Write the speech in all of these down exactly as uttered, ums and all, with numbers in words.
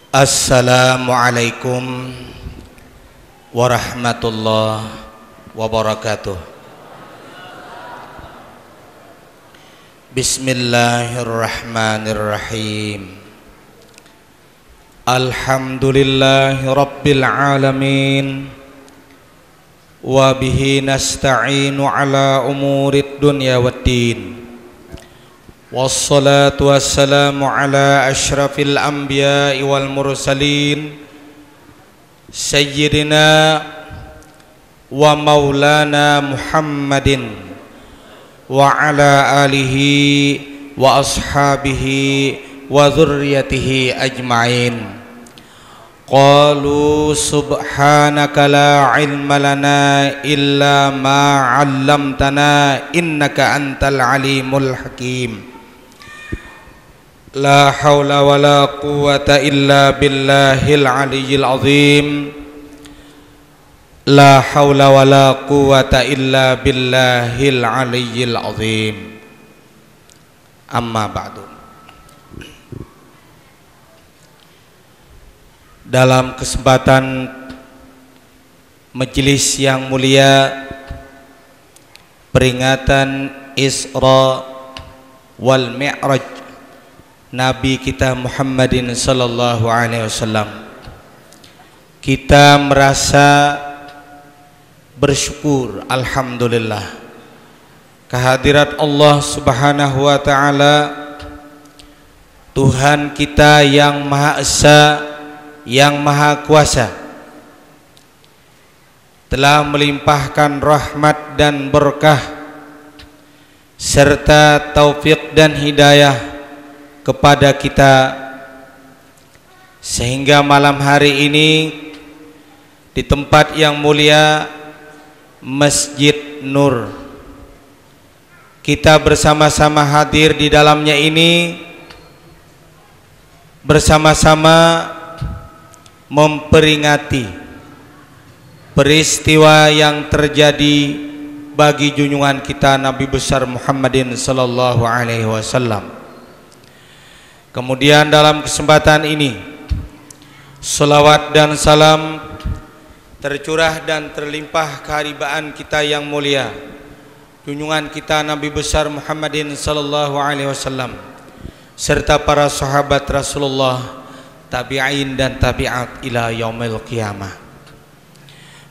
Assalamualaikum warahmatullahi wabarakatuh. Bismillahirrahmanirrahim. Alhamdulillahirabbil alamin. Wa bihi nasta'inu ala umurid dunya waddin. Wassalatu wassalamu ala asyrafil anbiya'i wal mursalin, sayyidina wa maulana Muhammadin wa ala alihi wa ashabihi wa dzurriyyatihi ajmain. Qalu subhanaka la ilma lana illa ma 'allamtana innaka antal alimul hakim. La haula wala quwwata illa billahil aliyyil azim. La haula wala quwwata illa billahil aliyyil azim. Amma ba'du. Dalam kesempatan majelis yang mulia, peringatan Isra wal Mi'raj Nabi kita Muhammadin sallallahu alaihi wasallam, kita merasa bersyukur, alhamdulillah, kehadirat Allah Subhanahu wa Ta'ala, Tuhan kita yang Maha Esa, yang Maha Kuasa, telah melimpahkan rahmat dan berkah serta taufik dan hidayah kepada kita, sehingga malam hari ini di tempat yang mulia, Masjid Nur, kita bersama-sama hadir di dalamnya ini, bersama-sama memperingati peristiwa yang terjadi bagi junjungan kita Nabi besar Muhammadin sallallahu alaihi wasallam. Kemudian, dalam kesempatan ini, selawat dan salam tercurah dan terlimpah keharibaan kita yang mulia, junjungan kita Nabi besar Muhammadin sallallahu alaihi wasallam, serta para sahabat Rasulullah, tabi'in dan tabi'at ila yaumil qiyamah,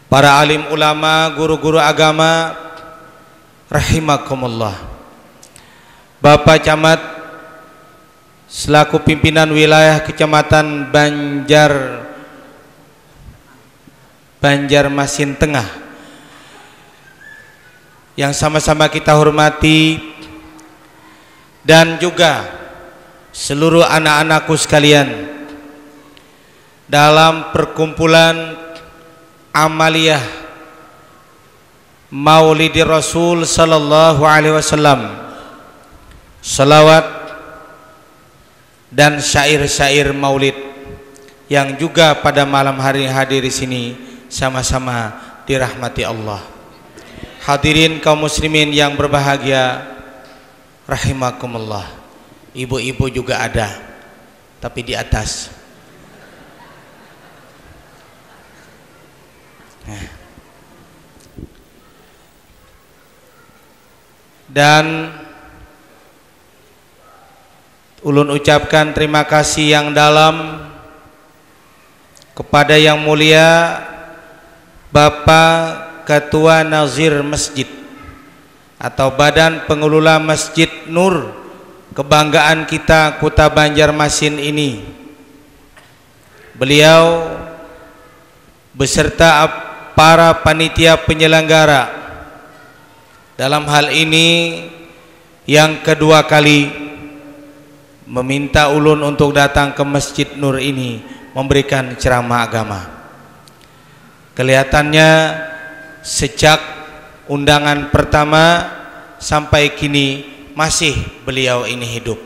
para alim ulama, guru-guru agama, rahimakumullah. Bapak Camat, selaku pimpinan wilayah Kecamatan Banjar, Banjarmasin Tengah, yang sama-sama kita hormati, dan juga seluruh anak-anakku sekalian, dalam perkumpulan amaliyah Maulidi Rasul sallallahu alaihi wasallam, salawat dan syair-syair maulid yang juga pada malam hari hadir di sini, sama-sama dirahmati Allah. Hadirin kaum muslimin yang berbahagia, rahimakumullah. Ibu-ibu juga ada, tapi di atas. Nah. Dan ulun ucapkan terima kasih yang dalam kepada yang mulia Bapak Ketua Nazir Masjid atau Badan Pengelola Masjid Nur, kebanggaan kita Kota Banjarmasin ini. Beliau beserta ap-, para panitia penyelenggara, dalam hal ini yang kedua kali meminta ulun untuk datang ke Masjid Nur ini memberikan ceramah agama. Kelihatannya sejak undangan pertama sampai kini masih beliau ini hidup.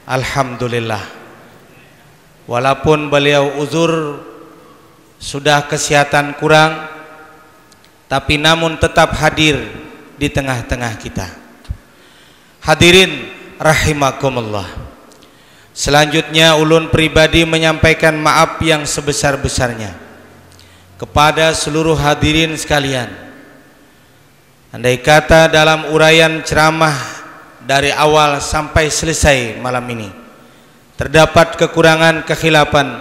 Alhamdulillah. Walaupun beliau uzur, sudah kesehatan kurang, tapi namun tetap hadir di tengah-tengah kita. Hadirin, Rahimakumullah. Selanjutnya, ulun pribadi menyampaikan maaf yang sebesar-besarnya kepada seluruh hadirin sekalian. Andai kata dalam uraian ceramah dari awal sampai selesai malam ini terdapat kekurangan, kekhilafan,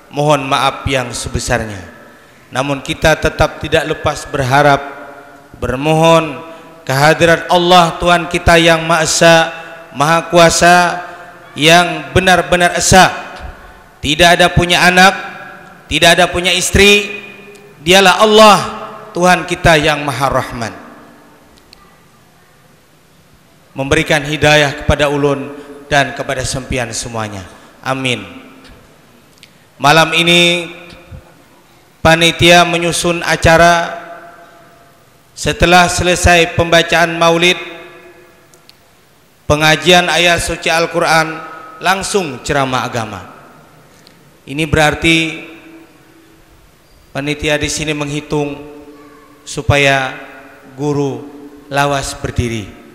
mohon maaf yang sebesarnya. Namun kita tetap tidak lepas berharap, bermohon kehadirat Allah Tuhan kita yang Maha Esa, Maha Kuasa, yang benar-benar esa. Tidak ada punya anak, tidak ada punya istri. Dialah Allah, Tuhan kita yang Maha Rahman. Memberikan hidayah kepada ulun dan kepada sempian semuanya. Amin. Malam ini panitia menyusun acara, setelah selesai pembacaan maulid, pengajian ayat suci Al-Quran, langsung ceramah agama. Ini berarti panitia di sini menghitung supaya guru lawas berdiri.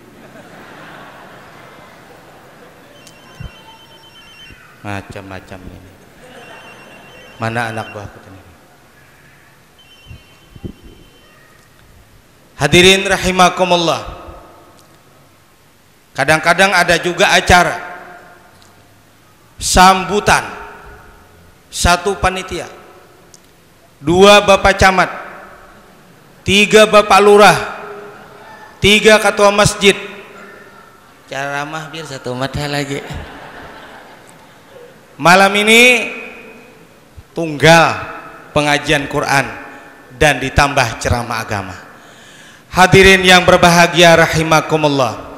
Macam-macam ini. Mana anak buahku tadi? Hadirin rahimakumullah. Kadang-kadang ada juga acara sambutan, satu panitia, dua bapak camat, tiga bapak lurah, tiga ketua masjid. Ceramah biar satu mata lagi. Malam ini tunggal pengajian Quran dan ditambah ceramah agama. Hadirin yang berbahagia rahimakumullah.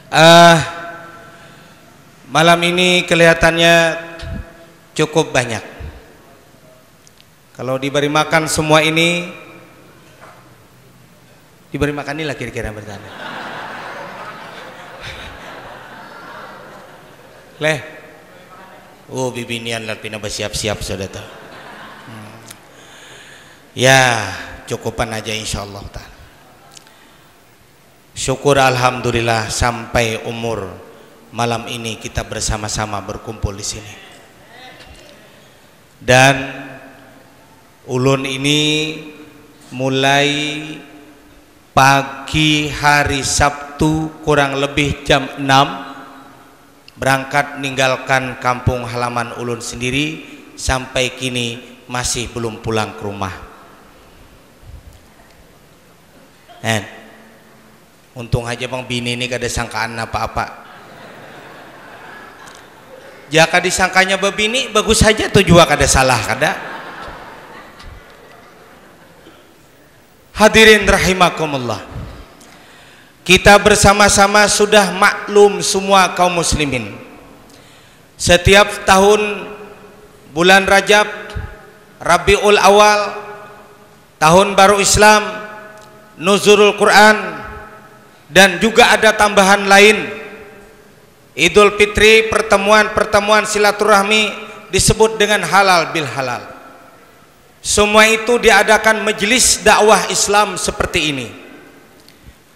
Eh, malam ini kelihatannya cukup banyak. Kalau diberi makan semua ini, diberi makan ni lah kira-kira bertanya. Leh. Oh, bibinian lah pina bersiap-siap sudah tuh. Hmm. Ya, cukupan aja insyaallah ta'ala. Syukur alhamdulillah sampai umur malam ini kita bersama-sama berkumpul di sini. Dan ulun ini mulai pagi hari Sabtu kurang lebih jam enam berangkat ninggalkan kampung halaman ulun sendiri, sampai kini masih belum pulang ke rumah. En. Untung haja pang bini ni kada sangkaan apa-apa. Jaka disangkanya babini, bagus haja tu jua kada salah, kada? Hadirin rahimakumullah. Kita bersama-sama sudah maklum semua kaum muslimin. Setiap tahun bulan Rajab, Rabiul Awal, tahun baru Islam, Nuzulul Quran, dan juga ada tambahan lain. Idul Fitri, pertemuan-pertemuan silaturahmi disebut dengan halal bil halal. Semua itu diadakan majelis dakwah Islam seperti ini.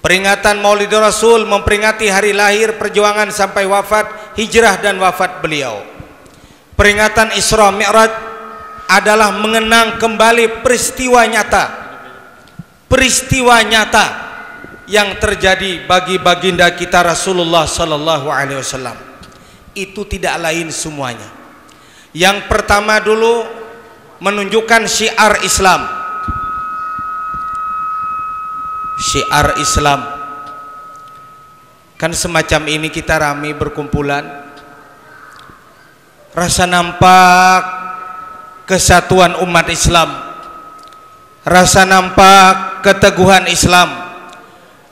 Peringatan Maulid Rasul memperingati hari lahir, perjuangan sampai wafat, hijrah dan wafat beliau. Peringatan Isra Mi'raj adalah mengenang kembali peristiwa nyata, peristiwa nyata yang terjadi bagi baginda kita Rasulullah sallallahu alaihi wasallam. Itu tidak lain semuanya. Yang pertama dulu menunjukkan syiar Islam. Syiar Islam. Kan semacam ini kita rami berkumpulan. Rasa nampak kesatuan umat Islam. Rasa nampak keteguhan Islam.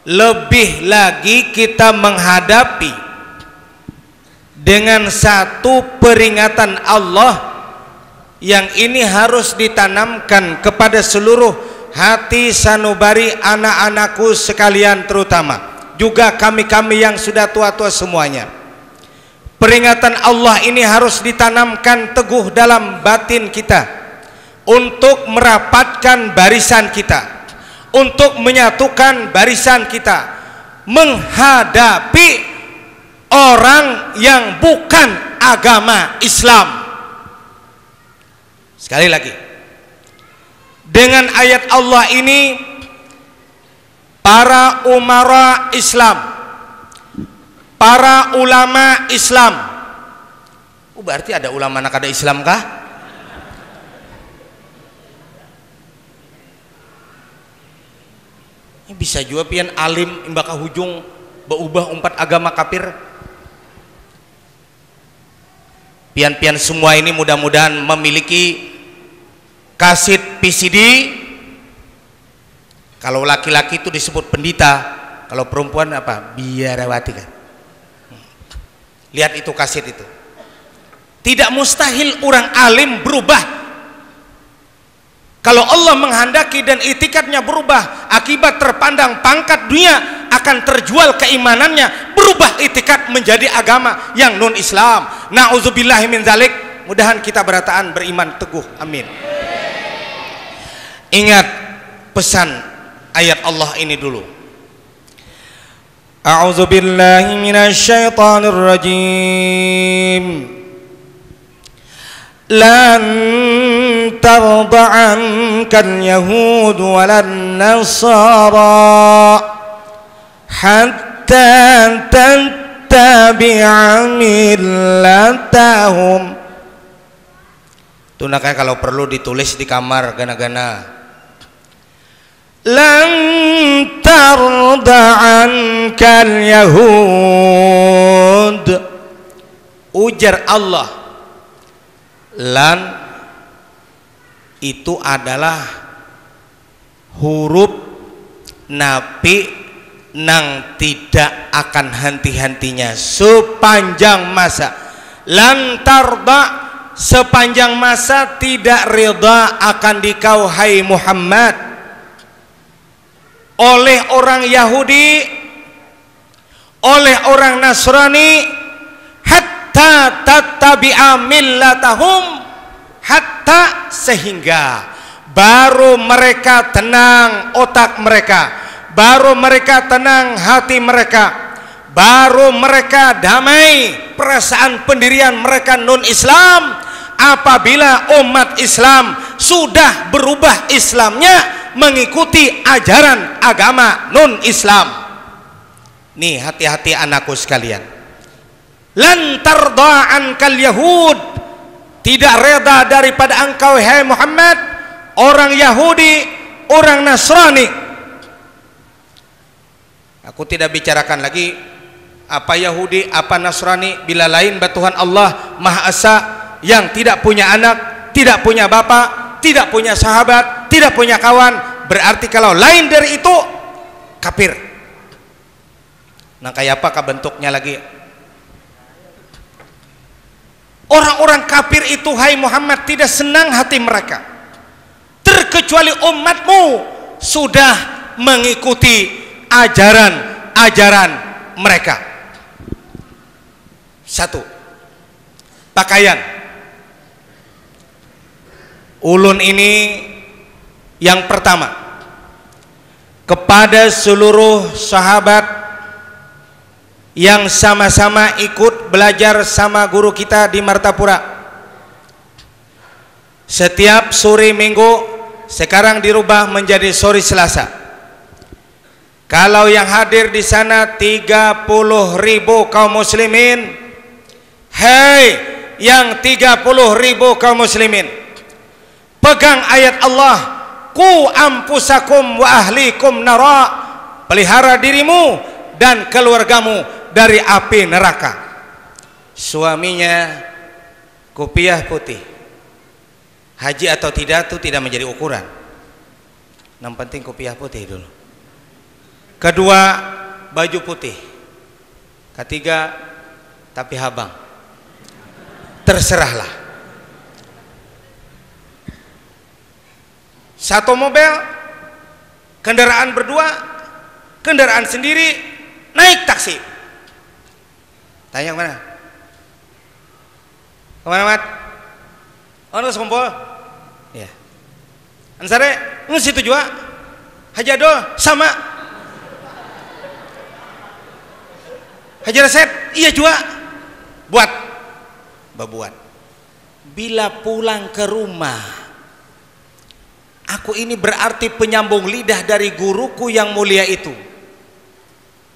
Lebih lagi kita menghadapi dengan satu peringatan Allah yang ini harus ditanamkan kepada seluruh hati sanubari anak-anakku sekalian, terutama juga kami-kami yang sudah tua-tua semuanya. Peringatan Allah ini harus ditanamkan teguh dalam batin kita untuk merapatkan barisan kita, untuk menyatukan barisan kita menghadapi orang yang bukan agama Islam. Sekali lagi, dengan ayat Allah ini, para umara Islam, para ulama Islam, oh, berarti ada ulama nak ada Islam kah? Ini bisa juga pian alim imbaka hujung berubah umpat agama kafir. Pian-pian semua ini mudah-mudahan memiliki kaset P C D. Kalau laki-laki itu disebut pendeta, kalau perempuan apa? Biarawati kan. Lihat itu kaset itu. Tidak mustahil orang alim berubah. Kalau Allah menghendaki dan itikadnya berubah akibat terpandang pangkat dunia, akan terjual keimanannya, berubah itikad menjadi agama yang non Islam. Nauzubillahi min zalik. Mudahan kita berataan beriman teguh. Amin. Ingat pesan ayat Allah ini dulu. A'udzubillahi minasyaitonirrajim. Lan tarda ankal yahud walan nasara hatta tattabi'a millatahum. Itu nak kalau perlu ditulis di kamar gana-gana. Lan tarda ankal yahud. Ujar Allah, lan itu adalah huruf nafi nang tidak akan henti-hentinya sepanjang masa. Lan tarda, sepanjang masa tidak rida akan dikau, hai Muhammad, oleh orang Yahudi, oleh orang Nasrani, hatta tattabi'a millatahum, hatta, sehingga baru mereka tenang otak mereka, baru mereka tenang hati mereka, baru mereka damai perasaan pendirian mereka non Islam, apabila umat Islam sudah berubah Islamnya mengikuti ajaran agama non Islam. Nih, hati-hati anakku sekalian. Lan tarda ankal yahud, tidak reda daripada engkau, hai Muhammad, orang Yahudi, orang Nasrani. Aku tidak bicarakan lagi apa Yahudi, apa Nasrani, bila lain ba Tuhan Allah Maha Esa yang tidak punya anak, tidak punya bapa, tidak punya sahabat, tidak punya kawan, berarti kalau lain dari itu kafir. Nang kaya apa kah bentuknya lagi? Orang-orang kafir itu, hai Muhammad, tidak senang hati mereka, terkecuali umatmu sudah mengikuti ajaran-ajaran mereka. Satu, pakaian. Ulun ini yang pertama, kepada seluruh sahabat yang sama-sama ikut belajar sama guru kita di Martapura. Setiap sore Minggu, sekarang dirubah menjadi sore Selasa. Kalau yang hadir di sana tiga puluh ribu kaum muslimin, hei, yang tiga puluh ribu kaum muslimin, pegang ayat Allah, "Ku anfusakum wa ahlikum nara," pelihara dirimu dan keluargamu dari api neraka. Suaminya kupiah putih. Haji atau tidak tu tidak menjadi ukuran. Nang penting kupiah putih dulu. Kedua, baju putih. Ketiga, tapi habang. Terserahlah. Satu mobil, kendaraan berdua, kendaraan sendiri, naik taksi. Tanya kemana? Kemana, Mat? Anu, sekumpul? Ya. Ansare, ngus situ jua. Haji Adul, sama. Hajar Asep, iya jua. Buat. Babuat. Bila pulang ke rumah, aku ini berarti penyambung lidah dari guruku yang mulia itu.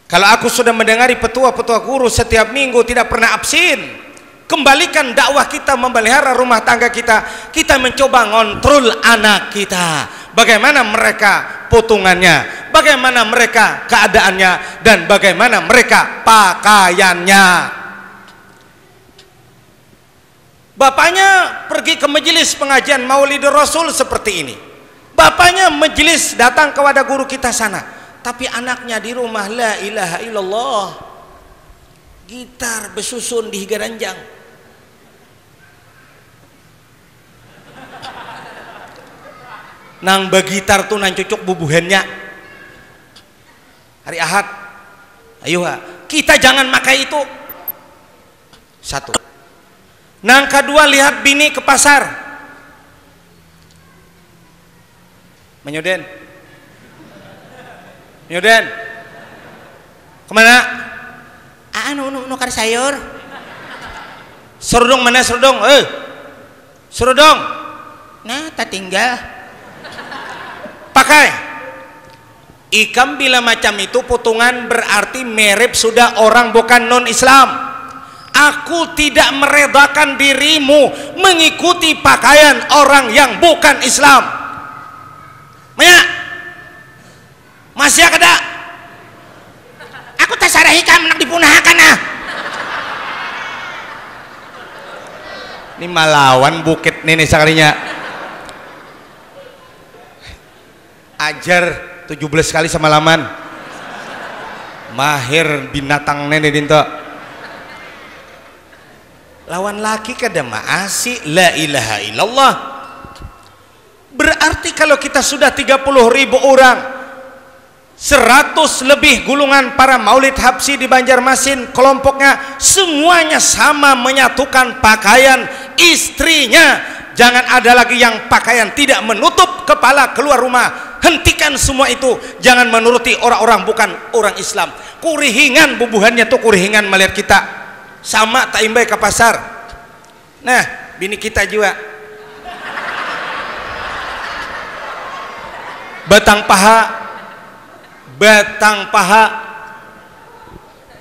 Kalau aku sudah mendengari petua-petua guru setiap minggu tidak pernah absen, kembalikan dakwah kita memelihara rumah tangga kita, kita mencoba ngontrol anak kita. Bagaimana mereka potongannya, bagaimana mereka keadaannya, dan bagaimana mereka pakaiannya. Bapaknya pergi ke majelis pengajian Maulidur Rasul seperti ini. Bapaknya majelis datang kepada guru kita sana. Tapi anaknya di rumah, la ilaha illallah. Gitar besusun di higa ranjang. Nang bagitar tu nang cucuk bubuhannya. Hari Ahad. Ayo ha. Kita jangan makai itu. Satu. Nang kadua, lihat bini ke pasar. Menyuden. Menyuden. Kemana? Anu, nu, nukar sayur. Serudung mana serudung? Eh. Serudung. Nah, tatinggal. Pakai. Ikam bila macam itu putungan berarti merip sudah orang bukan non Islam. Aku tidak meredakan dirimu mengikuti pakaian orang yang bukan Islam. Maya, masih kada? Aku tasarah ikam nak dipunahakan ah. Ini malawan bukit nini sakalinya. Ajar tujuh belas kali semalaman. Mahir binatang nene dinto. Lawan laki kada maasi, la ilaha illallah. Berarti kalau kita sudah tiga puluh ribu orang, seratus lebih gulungan para maulid habsyi di Banjarmasin, kelompoknya semuanya sama menyatukan pakaian istrinya. Jangan ada lagi yang pakaian tidak menutup kepala keluar rumah. Hentikan semua itu. Jangan menuruti orang-orang bukan orang Islam. Kurihingan bubuhannya tu kurihingan melihat kita. Sama taimbai ke pasar. Nah, bini kita jua. Batang paha, batang paha,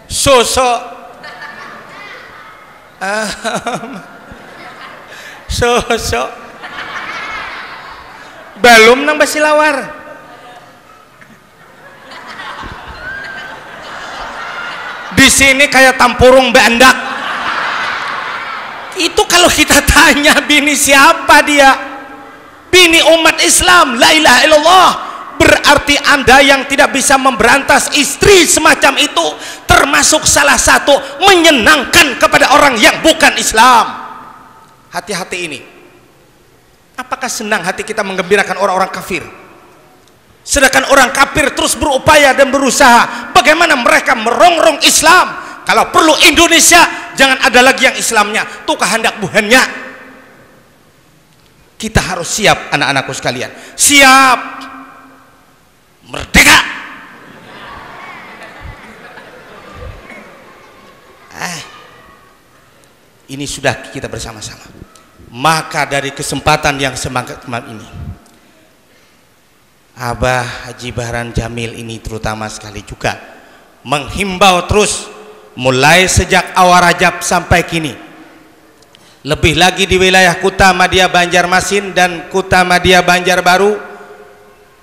soso, soso, balum nang basilawar. Di sini kayak tampurung bandak. Itu kalau kita tanya bini siapa dia? Bini umat Islam, la ilaha illallah. Berarti Anda yang tidak bisa memberantas istri semacam itu termasuk salah satu menyenangkan kepada orang yang bukan Islam. Hati-hati ini. Apakah senang hati kita menggembirakan orang-orang kafir? Sedangkan orang kafir terus berupaya dan berusaha bagaimana mereka merongrong Islam. Kalau perlu Indonesia, jangan ada lagi yang Islamnya. Itu kehendak buhannya. Kita harus siap, anak-anakku sekalian. Siap. Merdeka. Ah, ini sudah kita bersama-sama. Maka dari kesempatan yang semangat ini, Abah Haji Bahran Jamil ini terutama sekali juga menghimbau terus, mulai sejak awal Rajab sampai kini, lebih lagi di wilayah Kuta Madya Banjarmasin dan Kuta Madya Banjarbaru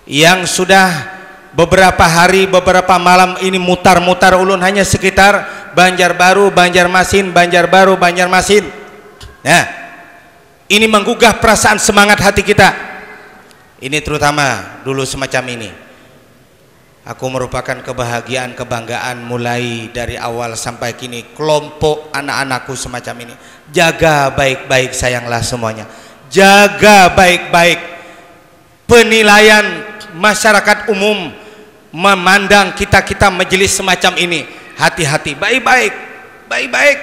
yang sudah beberapa hari, beberapa malam ini mutar-mutar ulun hanya sekitar Banjarbaru, Banjarmasin, Banjarbaru, Banjarmasin. Nah, ini menggugah perasaan semangat hati kita. Ini terutama dulu semacam ini. Aku merupakan kebahagiaan, kebanggaan mulai dari awal sampai kini. Kelompok anak-anakku semacam ini. Jaga baik-baik, sayanglah semuanya. Jaga baik-baik. Penilaian masyarakat umum memandang kita-kita majelis semacam ini. Hati-hati, baik-baik. Baik-baik.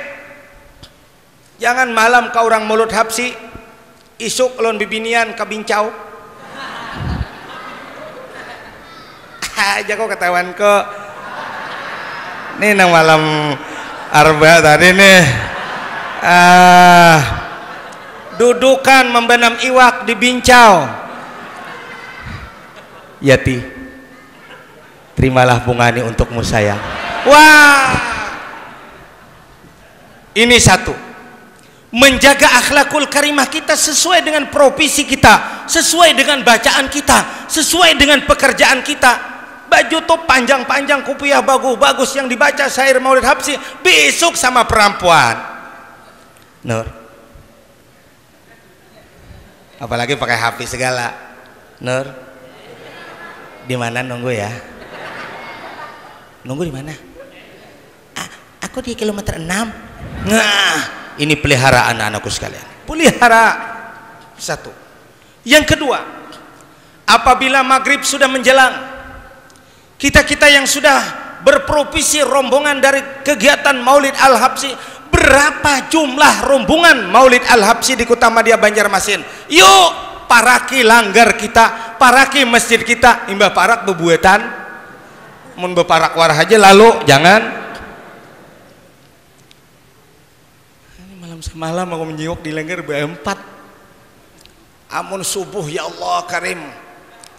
Jangan malam ka urang mulut hapsi, isuk lawan bibinian ka bincau. Aja ko katawan ko. Ni nang malam Arba tadi nih. Ah, dudukan membenam iwak di bincau. Yati, terimalah bunga ini untukmu, sayang. Wah. Ini satu. Menjaga akhlakul karimah kita sesuai dengan profesi kita, sesuai dengan bacaan kita, sesuai dengan pekerjaan kita. Baju tuh panjang-panjang, kupiah bagus-bagus yang dibaca syair Maulid Habsyi, besok sama perempuan. Nur. Apalagi pakai H P segala. Nur. Di mana nunggu ya? Nunggu di mana? "Ah, aku di kilometer enam." Nah, ini pelihara anak-anakku sekalian. Pelihara. Satu. Yang kedua, apabila maghrib sudah menjelang, kita-kita yang sudah berprovisi rombongan dari kegiatan Maulid Al-Habsyi, berapa jumlah rombongan Maulid Al-Habsyi di Kota Madya, Banjarmasin? Yuk, paraki langgar kita, paraki masjid kita, imbah parak bebuatan. Mun beparak warah aja lalu, jangan. Ini malam semalam aku menyiuk di langgar berempat. Amun subuh, ya Allah Karim,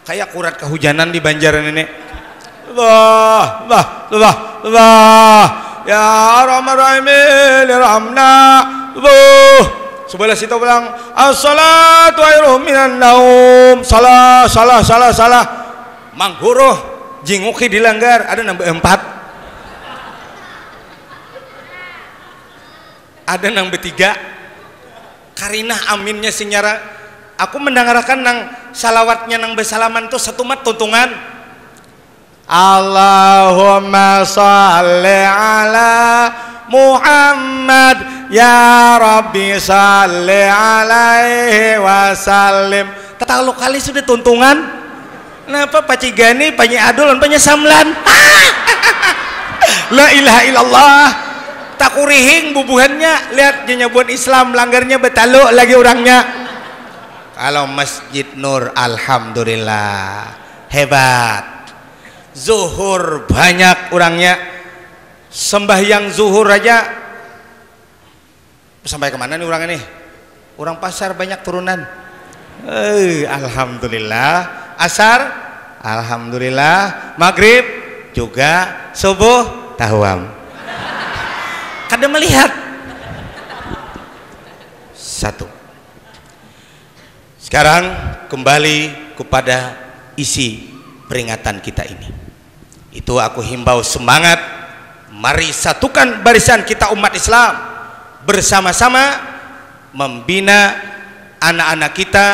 kayak kurat kehujanan di Banjar ini. Allah, Allah, Allah, Allah. Ya Arhamar Rahimin, irhamna. Allah. Sebelah situ bilang, "As-salatu khairum minan naum." Salah, salah, salah, salah. Mangguruh, jinguki di langgar, ada nambah empat. Ada nang betiga. Karinah aminnya sing nyara. Aku mendangarakan nang salawatnya nang basalaman tu satumat tuntungan. Allahumma shalli ala Muhammad, ya Rabbi shalli alaihi wasallim. Tatalu kali sudah tuntungan. Napa pacigani, panyi adul, panyi samlan. La ilaha illallah. Takurihing bubuhannya, lihat jenyabuan Islam, langgarnya betalu lagi orangnya. Kalau Masjid Nur, alhamdulillah, hebat. Zuhur banyak orangnya. Sembahyang zuhur aja. Sampai kemana nih orang ini? Orang pasar banyak turunan. Eh, alhamdulillah. Asar, alhamdulillah. Maghrib juga, subuh tahuam. Kada melihat. Satu. Sekarang kembali kepada isi peringatan kita ini. Itu aku himbau semangat, mari satukan barisan kita umat Islam, bersama-sama membina anak-anak kita,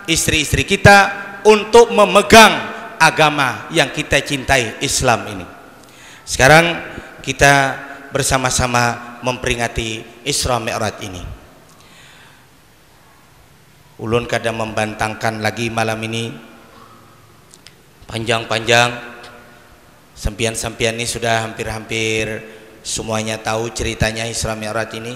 istri-istri kita untuk memegang agama yang kita cintai, Islam ini. Sekarang kita bersama-sama memperingati Isra Mi'raj ini. Ulun kada membantangkan lagi malam ini panjang-panjang. Sampian-sampian ni sudah hampir-hampir semuanya tahu ceritanya Isra Mi'raj ini.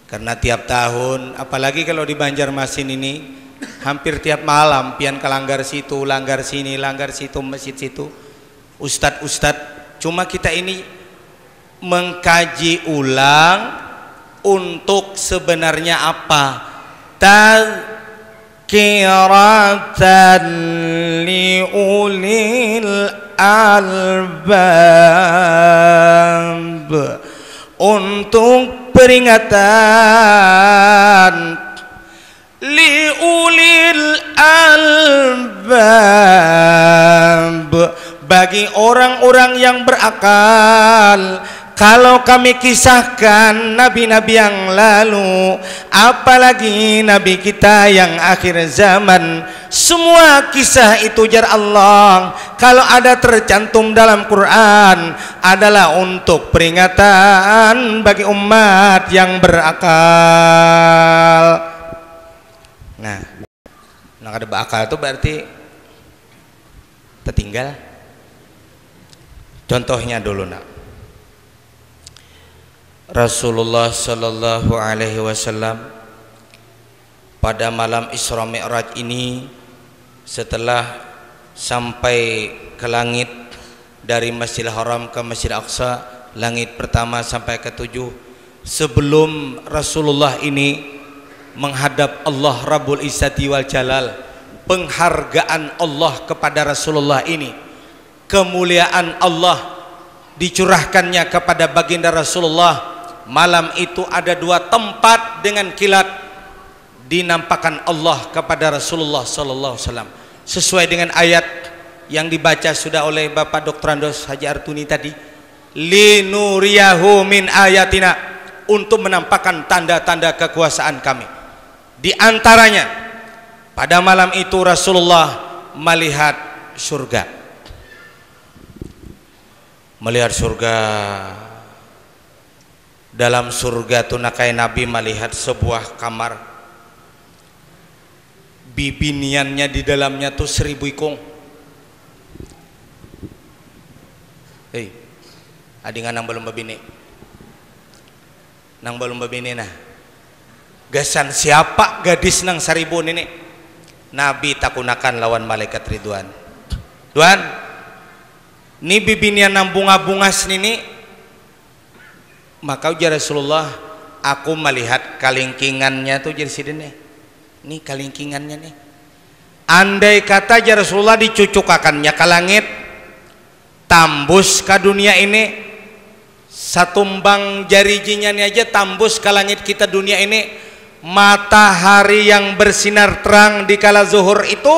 Karena tiap tahun, apalagi kalau di Banjarmasin ini, hampir tiap malam pian ke langgar situ, langgar sini, langgar situ, masjid situ. Ustad-ustad, cuma kita ini mengkaji ulang untuk sebenarnya apa. Tazkiratan li ulil albab. Untuk peringatan li ulil albab, bagi orang-orang yang berakal. Kalau kami kisahkan nabi-nabi yang lalu, apalagi nabi kita yang akhir zaman, semua kisah itu, jar Allah, kalau ada tercantum dalam Quran, adalah untuk peringatan bagi umat yang berakal. Nah, nang kada beakal tu berarti tertinggal. Contohnya dulu, nak. Rasulullah Shallallahu Alaihi Wasallam pada malam Isra Mi'raj ini, setelah sampai ke langit, dari Masjidil Haram ke Masjid Aqsa, Langit pertama sampai ketujuh. Sebelum Rasulullah ini menghadap Allah Rabbul Izzati wal Jalal, penghargaan Allah kepada Rasulullah ini, kemuliaan Allah dicurahkannya kepada baginda Rasulullah. Malam itu ada dua tempat dengan kilat dinampakkan Allah kepada Rasulullah sallallahu alaihi wasallam, sesuai dengan ayat yang dibaca sudah oleh Bapak Doktorandos Haji Artuni tadi, "Linuriyahu min ayatina," untuk menampakkan tanda-tanda kekuasaan kami. Di antaranya, pada malam itu Rasulullah melihat surga. Melihat surga. Dalam surga tu, nakai, Nabi malihat sebuah kamar. Bibiniannya di dalamnya tu seribu ikung. Hei, adingan nang balum babini. Nang balum babini, nah. Gasan siapa gadis nang saribu nini? Nabi takunakan lawan malaikat Ridwan. "Duan, ni bibinian nang bunga-bungas nini?" Maka ujar Rasulullah, "Aku malihat kalingkingannya tu," jar sidin, eh. "Ni kalingkingannya nih." Andai kata, jar Rasulullah, dicucukakannya ka langit, tambus ka dunia ini, satumbang jarijinya ni aja tambus ka langit kita dunia ini, matahari yang bersinar terang di kala zuhur itu,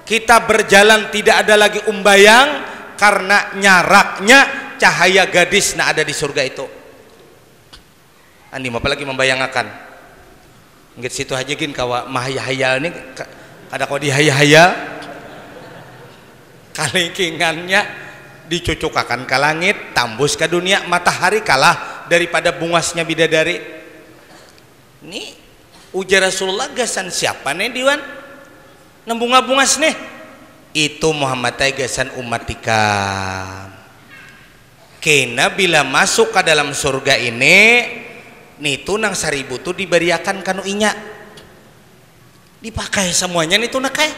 kita berjalan tidak ada lagi umbayang karena nyaraknya cahaya gadis nang ada di surga itu. Andi, apalagi membayangakan. Nggit situ haja gin kawa mahayal-hayal ni, ka-, kada kawa dihayal-hayal. Kalingkingannya dicucukakan ka langit, tambus ka dunia, matahari kalah daripada bungasnya bidadari. Ni ujar Rasulullah, "Gasan siapa nih, Diwan? Nang bunga-bungas nih?" "Itu, Muhammad, ai gasan umat ikam. Kena bila masuk ka dalam surga ini, nitu nang saribu tu dibariakan kanu inya." Dipakai samuanya nitu, nak ai.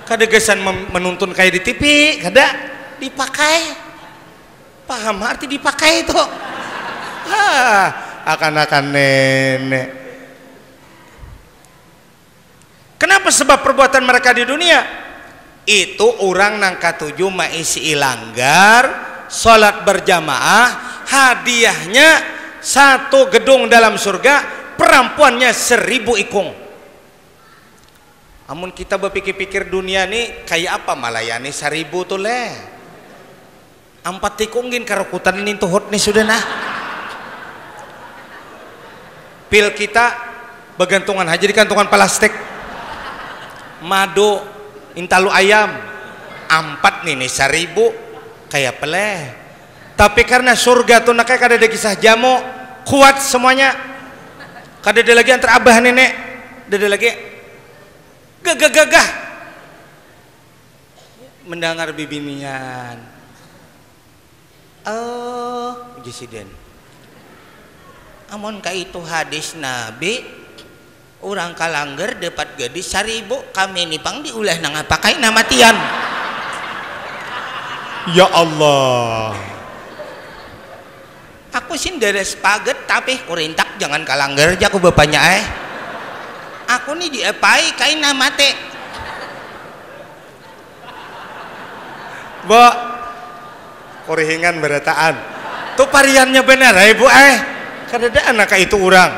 Kada gasan mem-, menuntun kaya di T V, kada. Dipakai. Paham arti dipakai itu? Hah, akan-akan nenek. Kenapa? Sebab perbuatan mereka di dunia. Itu urang nang katuju maisi langgar, salat berjamaah, hadiahnya satu gedung dalam surga, perampuannya seribu ikung. Amun kita bapikir-pikir dunia ni, kaya apa malayani saribu tu leh? Ampat tikung gin karukutan nintuhut ni sudah nah. Pil kita bagantungan haja di kantungan palastik. Madu, intalu ayam, ampat nini saribu, kaya peleh. Tapi karena surga tu, nak ai, kadada kisah jamu, kuat semuanya. Kadada lagi antar abah nenek, kadada lagi. Gagah-gagah. Mendangar bibinian. Oh, uji sidin. Amun kaitu hadis Nabi, urang kalanggar dapat gadis saribu, kami ni pang diulah nang apa kai namatian. Ya Allah. Aku sin daras paget, tapi kurintak jangan kalanggar, jaku bapanya ai. Aku ni diapai kaina mate. Bo, kurihingan barataan. Tu pariannya banar ai, Bu ai. Kadada anak kaitu urang.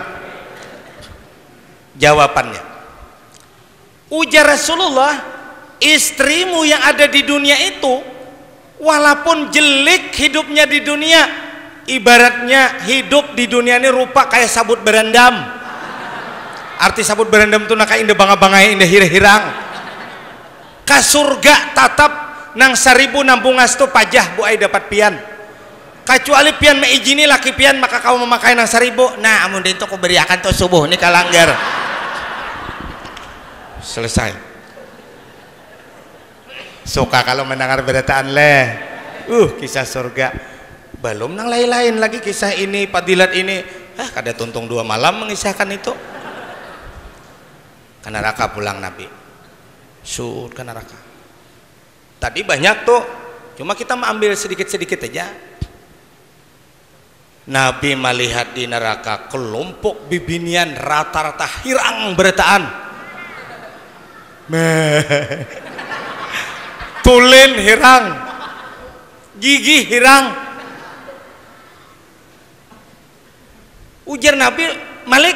Jawabannya. Ujar Rasulullah, istrimu yang ada di dunia itu, walaupun jelik hidupnya di dunia, ibaratnya hidup di dunia ini rupa kayak sabut berendam. Arti sabut berendam tu, naka indah banga-bangai, indah hirang-hirang. Ka surga tatap nang saribu nang bungas tu pajah, Bu ai, dapat pian. Kacuali pian maijini laki pian maka kawa mamakai nang saribu. Nah, amun dintu kubariakan tu subuh ni kalanggar. Selesai. Suka kalau mendengar berataan leh. Uh, kisah surga. Belum nang lain-lain lagi kisah ini, fadilat ini. Ah, kada tuntung dua malam mengisahkan itu. Ka neraka pulang Nabi. Sud ka neraka. Tadi banyak tuh, cuma kita ambil sedikit-sedikit aja. Nabi malihat di neraka kelompok bibinian rata-rata hirang berataan. Meh. Tulin hirang. Gigi hirang. Ujar Nabi, "Malik,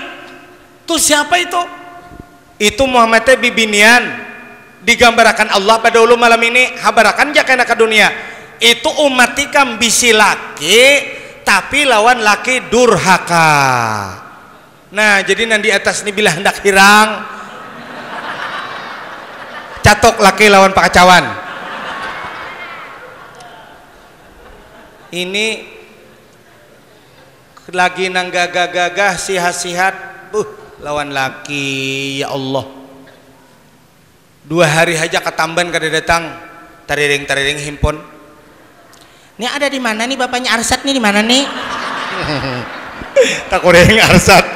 tuh siapa itu?" "Itu Muhammad teh bibinian digambarakan Allah pada ulu malam ini, habarakan ja kena ka dunia. Itu umat ikam bisi laki, tapi lawan laki durhaka." Nah, jadi nang di atas ni bila handak hirang, catuk laki lawan pakacawan. Ini lagi nang gagah-gagah, sihat-sihat, buh, lawan laki, ya Allah. Dua hari haja katamban kada datang, tariring-tariring himpun. "Ni ada di mana ni bapanya Arsat ni, di mana ni?" Takuring Arsat.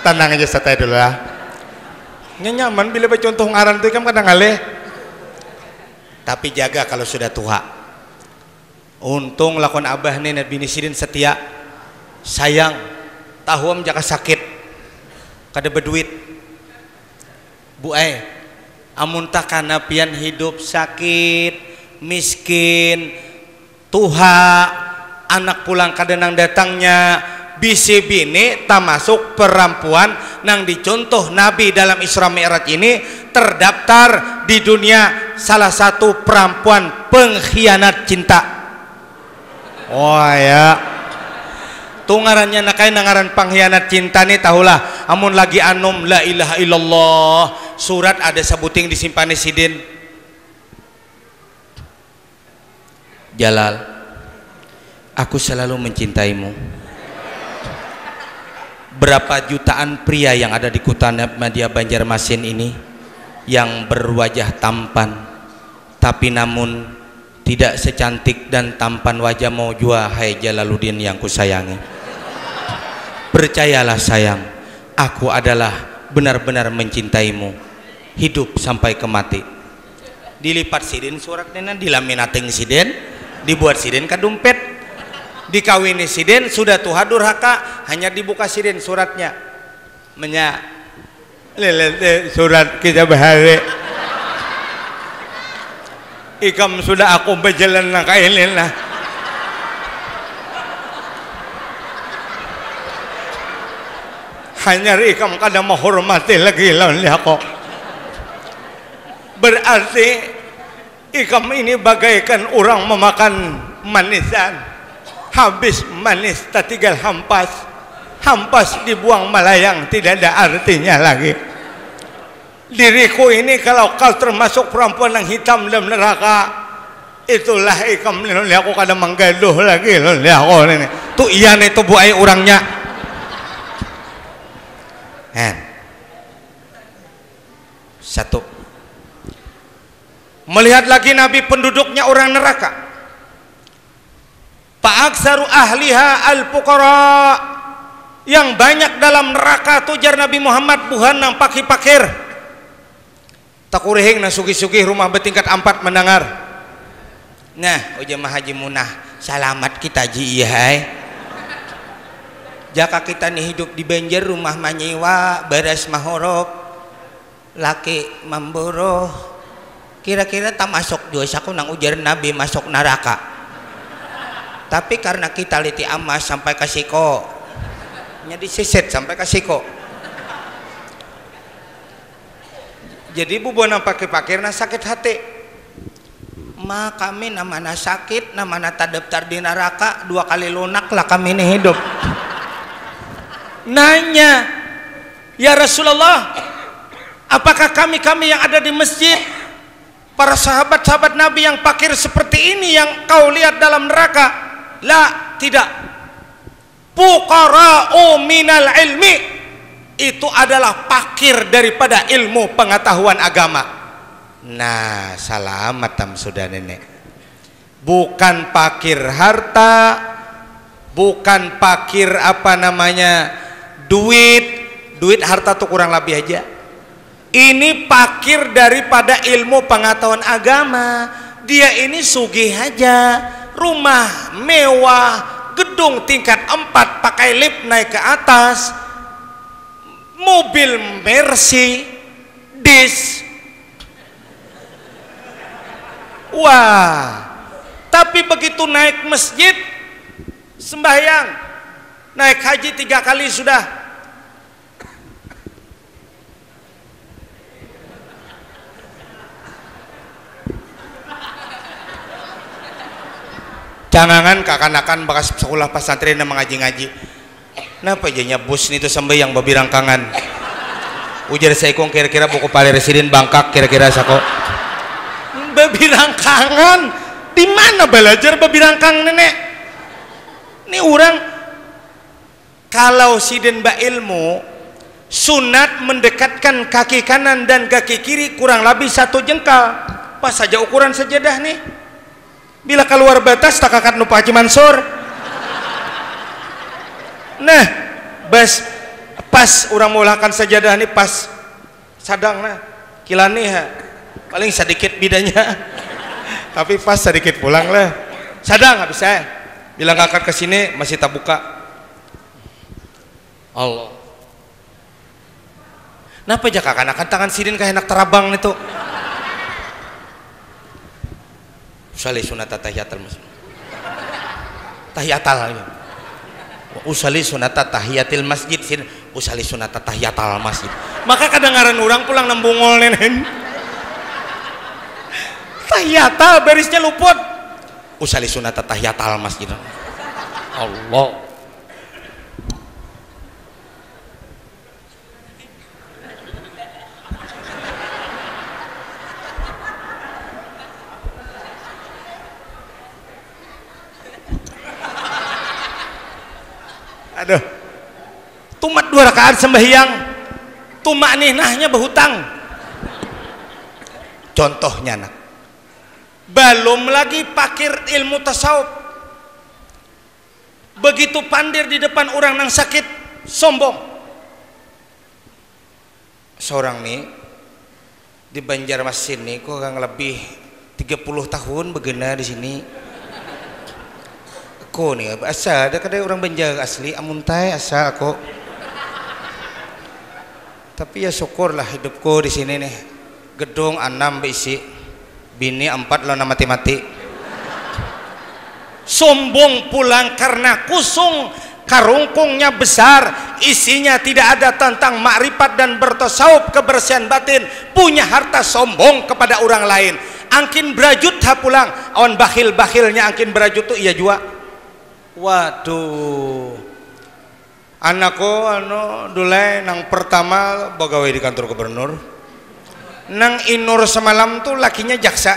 Tenang aja, santai dulu lah. Nya nyaman bila bacontoh ngaran tu ikam kada ngalih. Tapi jaga kalau sudah tuha. Untung lakon abah ni, nah, bini sidin setia. Sayang, tahu am jaka sakit, kada baduit. Bu ai, amun takana pian hidup sakit, miskin, tuha, anak pulang kada nang datangnya, bisi bini tamasuk perempuan nang dicontoh Nabi dalam Isra Mi'raj ini terdaftar di dunia salah satu perempuan pengkhianat cinta. Oh ya. Tu ngarannya nak ai, nang ngaran panghianat cinta ni tahulah. Amun lagi anum la ilaha illallah, surat ada sabuting disimpan di sidin. Jalal, aku selalu mencintaimu. Berapa jutaan pria yang ada di kota Madia Banjarmasin ini yang berwajah tampan, tapi namun tidak secantik dan tampan wajahmu jua, hai Jalaluddin yang kusayangi. Percayalah sayang, aku adalah benar-benar mencintaimu, hidup sampai ke mati. Dilipat sidin surat nina, dilaminating sidin, dibuat sidin ka dumpet, dikawini sidin, sudah tuha durhaka, hanya dibuka sidin suratnya. Menya, lilit, eh, surat kita bahari. Ikam sudah aku bajalan nang kaini nah. Hanyar ikam kada mahormati lagi lawan aku. Berarti ikam ini bagaikan urang mamakan manisan. Habis manis, tatigal hampas. Hampas dibuang malayang, tidak ada artinya lagi. Diriku ini kalau kau termasuk perempuan nang hitam dalam neraka, itulah ikam ni, aku kada manggaduh lagi lawan aku ni. Tu iya ni tu, Bu ai, urangnya. Hen. Satu. Melihat lagi Nabi penduduknya orang neraka. Fa aktsaru ahliha al-fuqara. Yang banyak dalam neraka tu, jar Nabi Muhammad, buhan nang pakir-pakir. Takurihing nang sugih-sugih, rumah betingkat ampat mandangar. Nah, ujar Mahaji Munah, salamat kita ji, iya ai. Jaka kita ni hidup di Banjar, rumah manyewa, baras mahorop, laki mamburuh, kira-kira tamasuk jua saku nang ujar Nabi masuk naraka. Tapi karna kita liti amas sampai ka siko, nya disisit sampai ka siko. Jadi bubuhan nang pakir-pakir nah sakit hati. Ma, kami namana sakit, namana tadaftar di naraka, dua kali lunak lah kami ni hidup. Nanya, "Ya Rasulullah, apakah kami-kami yang ada di masjid, para sahabat-sahabat Nabi yang pakir seperti ini yang kau lihat dalam neraka?" La, tidak. Fuqara'u minal ilmi, itu adalah pakir daripada ilmu pengetahuan agama. Nah, salamat tam sudah nenek. Bukan pakir harta, bukan pakir apa namanya, duit. Duit, harta tu kurang labih aja. Ini pakir daripada ilmu pengetahuan agama. Dia ini sugih haja, rumah mewah, gedung tingkat empat pakai lift naik ke atas, mobil Mercy, dis. Wah, tapi begitu naik masjid, sembahyang, naik haji tiga kali sudah. Cangangan kakanakan bakas sekolah pasantren nang mangaji-ngaji. Napa janya bus nitu sambayang babirangkangan? Ujar saikung kira-kira buku palir sidin bangkak kira-kira sako. Babirangkangan? Di mana balajar babirangkang nenek? Ni urang kalau sidin bailmu, sunat mendekatkan kaki kanan dan kaki kiri kurang labih satu jengkal. Pas saja ukuran sajadah nih. Bila kaluar batas takakat nu Pak Haji Mansur. Nah, bas pas urang maulahakan sajadah ni pas sadang nah. Kilani ha. Paling sadikit bidanya. Tapi pas sadikit pulang lah. Sadang habis saya. Bila ngangkat ke sini masih tabuka. Allah. Napa ja kakanakan tangan sidin kahandak tarabang nitu? Usalli sunata tahiyatal masjid. Tahiyatal. Usalli sunata tahiyatil masjid sidin. Usalli sunata tahiyatal masjid. Maka kadangaran urang pulang nang bungul nenen. Tahiyatal barisnya luput. Usalli sunata tahiyatal masjid. Allah. Aduh. Tumat dua rakaat sembahyang, tumakninahnya bahutang. Contohnya nak, balum lagi pakir ilmu tasawuf. Begitu pandir di depan urang nang sakit, sombong. Saurang ni di Banjarmasin ni ko kang lebih tiga puluh tahun begena di sini. Ko ni asa ada kada urang Banjar asli amuntai asa ko. Tapi ya syukurlah hidupku di sini nih. Gedung anam beisi. Bini empat lawan mati-mati. Sombong pulang karena kusung, karungkungnya besar, isinya tidak ada tentang makrifat dan bertasawuf kebersihan batin, punya harta sombong kepada orang lain. Angkin berajut ha pulang, awan bakhil-bakhilnya angkin berajut tu iya jua. Waduh. Anakku anu dulai nang pertama bagawai di kantor gubernur. Nang inur semalam tu lakinya jaksa.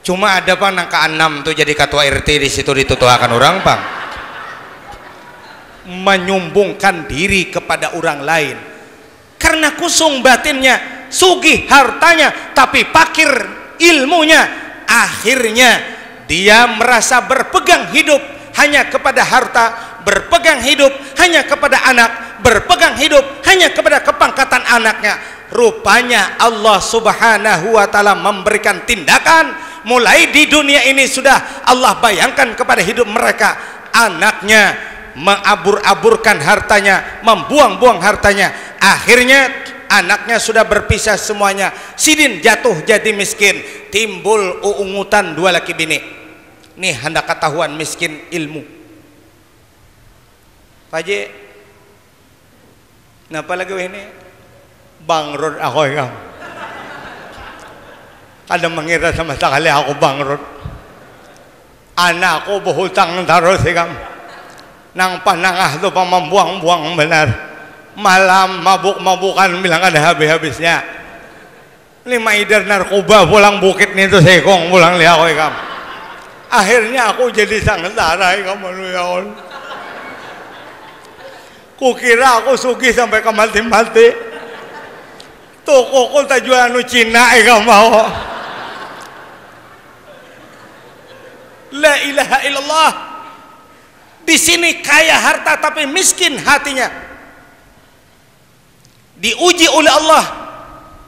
Cuma ada pang nang kaanam tu jadi katua R T di situ ditutuhakan urang pang. Menyumbungkan diri kepada urang lain. Karena kusung batinnya, sugih hartanya, tapi pakir ilmunya. Akhirnya dia merasa berpegang hidup hanya kepada harta, berpegang hidup hanya kepada anak, berpegang hidup hanya kepada kepangkatan anaknya. Rupanya Allah Subhanahu wa taala memberikan tindakan, mulai di dunia ini sudah Allah bayangkan kepada hidup mereka, anaknya mengabur-aburkan hartanya, membuang-buang hartanya. Akhirnya anaknya sudah berpisah semuanya. Sidin jatuh jadi miskin. Timbul uungutan dua laki bini. Nih handak katahuan miskin ilmu. Pak Haji, napa lagi wahini? Bangkrut aku ikam. Kada mengira sama sekali aku bangkrut. Anakku behutang terus ikam. Nang panangah tu pang mambuang-buang banar. Malam mabuk-mabukan bilang kada habis-habisnya. Ni maidar narkoba pulang bukit ni tu saikung pulang lihat aku ikam. Akhirnya aku jadi sangentara ikam anu ya Allah. Kukira aku sugih sampai ke mati-mati. Tukuku tajual anu Cina ikam mau. La ilaha illallah. Di sini kaya harta tapi miskin hatinya. Diuji oleh Allah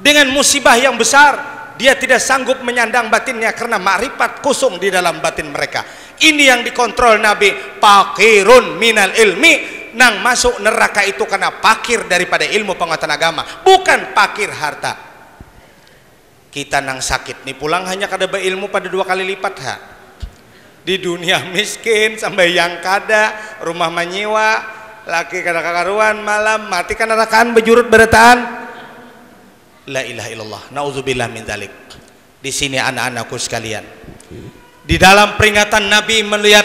dengan musibah yang besar. Dia tidak sanggup menyandang batinnya karena makrifat kosong di dalam batin mereka. Ini yang dikontrol Nabi, pakirun minal ilmi, nang masuk neraka itu karena pakir daripada ilmu pengetahuan agama, bukan pakir harta. Kita nang sakit ni pulang hanya kada beilmu pada dua kali lipat ha. Di dunia miskin, sambayang kada, rumah manyiwa, laki kada kakaruan, malam mati kan narakaan bejurut berataan. La ilaha illallah, nauzubillah min dzalik. Di sini anak-anakku sekalian, di dalam peringatan Nabi melihat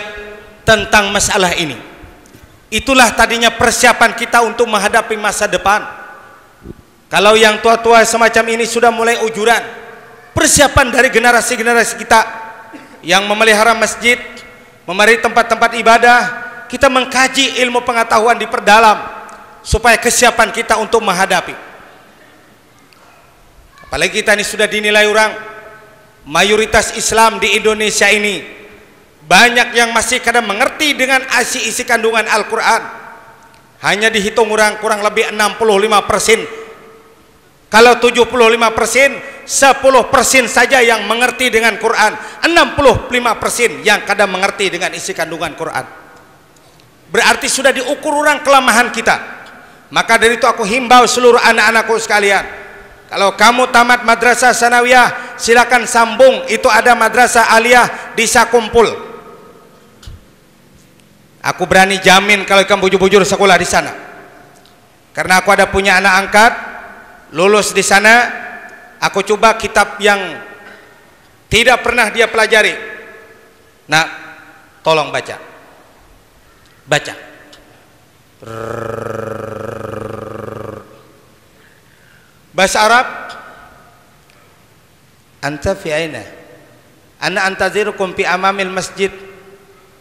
tentang masalah ini, itulah tadinya persiapan kita untuk menghadapi masa depan. Kalau yang tua-tua semacam ini sudah mulai ujuran, persiapan dari generasi-generasi kita yang memelihara masjid, memari tempat-tempat ibadah, kita mengkaji ilmu pengetahuan diperdalam supaya kesiapan kita untuk menghadapi. Apalagi kita ini sudah dinilai orang, mayoritas Islam di Indonesia ini banyak yang masih kada mengerti dengan isi-isi kandungan Al-Quran. Hanya dihitung orang kurang lebih enam puluh lima persen. Kalau tujuh puluh lima persen, sepuluh persen saja yang mengerti dengan Quran, enam puluh lima persen yang kada mengerti dengan isi kandungan Quran. Berarti sudah diukur orang kelemahan kita. Maka dari itu aku himbau seluruh anak-anakku sekalian, kalau kamu tamat madrasah sanawiyah, silakan sambung, itu ada madrasah aliyah di Sakumpul. Aku berani jamin kalau ikam bujur-bujur sekolah di sana. Karena aku ada punya anak angkat, lulus di sana, aku coba kitab yang tidak pernah dia pelajari. Nah, tolong baca. Baca. Bahasa Arab, anta fi aina? Ana antazirukum fi amamil masjid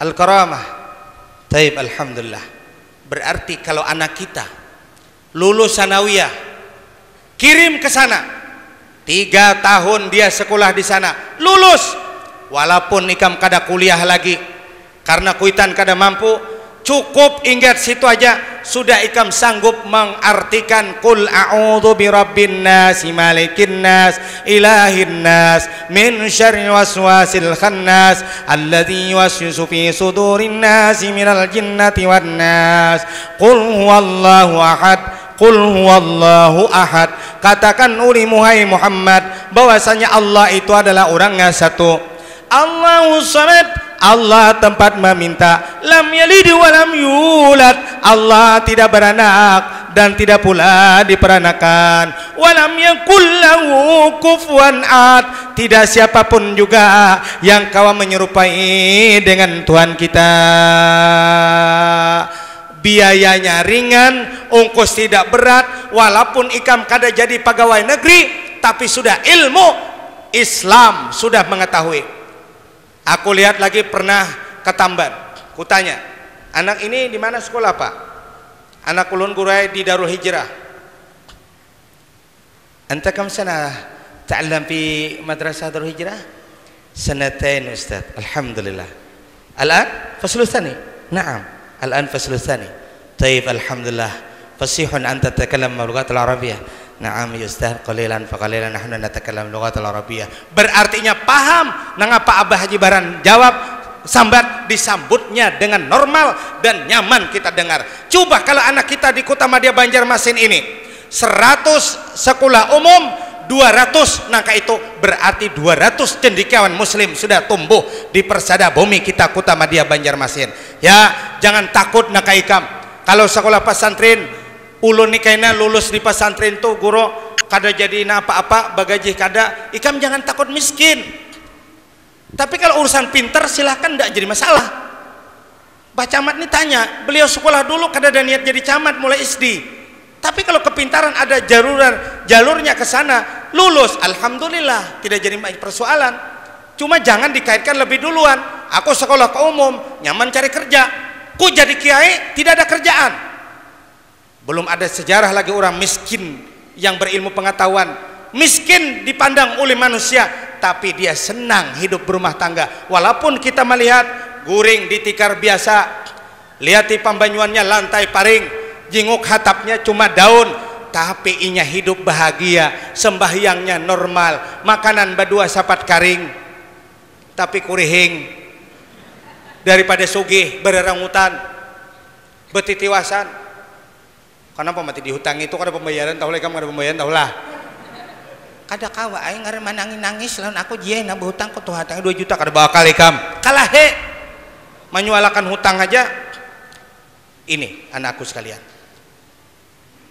Al-Karamah. Taib, alhamdulillah. Berarti kalau anak kita lulus sanawiyah, kirim ke sana. Tiga tahun dia sekolah di sana, lulus. Walaupun ikam kada kuliah lagi, karena kuitan kada mampu, cukup ingat situ aja, sudah ikam sanggup mengartikan qul a'udzu birabbin nas, malikin nas, ilahin nas, min syarril waswasil khannas, alladzi yuwaswisu fi sudurin nasi minal jinnati wan nas. Qul huwallahu ahad. Qul huwallahu ahad. Katakan ulimu hai Muhammad, bahwasanya Allah itu adalah orangnya satu. Allahu samad, Allah tempat meminta. Lam yalid wa lam yulad, Allah tidak beranak dan tidak pula diperanakan. Wa lam yakul lahu kufuwan ahad, tidak siapapun juga yang kawa menyerupai dengan Tuhan kita. Biayanya ringan, ongkos tidak berat, walaupun ikam kada jadi pagawai negeri, tapi sudah ilmu Islam sudah mengetahui. Aku lihat lagi pernah ke Tamban, kutanya, anak ini di mana sekolah pak? Anak ulun gurai di Darul Hijrah. Anta kam sana ta'allam fi madrasah Darul Hijrah? Sanatain ustaz, alhamdulillah. Al-an faslu tsani? Naam, al-an faslu tsani. Taib, alhamdulillah. Fasihun anta tatakallam lughatal arabiyyah? Naam ya ustaz, qalilan fa qalilan nahnu natakallamu lughatal arabiyyah. Berartinya paham nangapa Abah Haji Baran jawab sambat, disambutnya dengan normal dan nyaman kita dengar. Coba kalau anak kita di Kota Madya Banjarmasin ini, seratus sekolah umum, dua ratus nangka itu, berarti dua ratus cendekiawan muslim sudah tumbuh di persada bumi kita Kota Madya Banjarmasin. Ya, jangan takut nangka ikam. Kalau sekolah pesantren, ulun ni kaina lulus di pesantren tu guru, kada jadi napa-apa, bagajih kada, ikam jangan takut miskin. Tapi kalau urusan pinter, silahkan, ndak jadi masalah. Bah Camat ni tanya, beliau sekolah dulu kada ada niat jadi camat mulai S D. Tapi kalau kepintaran ada jaluran, jalurnya ke sana, lulus, alhamdulillah, tidak jadi persoalan. Cuma jangan dikaitkan lebih duluan, aku sekolah ke umum, nyaman cari kerja. Ku jadi kiai, tidak ada kerjaan. Belum ada sejarah lagi orang miskin yang berilmu pengetahuan. Miskin dipandang oleh manusia, tapi dia senang hidup berumah tangga. Walaupun kita melihat guring ditikar biasa, lihati pambanyuannya lantai paring, jinguk hatapnya cuma daun, Tapi inya hidup bahagia, sembahyangnya normal, makanan badua sapat karing, tapi kurihing daripada sugih bararangutan, betitiwasan. Kanapa mati dihutangi itu kada pambayaran tahu lah, ikam kada pambayaran tahu lah. Kada kawa ai ngaran manangis-nangis lawan aku jie nah bahutang ku tuh hatangi dua juta kada baakal ikam. Kalahe manyualakan hutang haja. Ini anakku sekalian.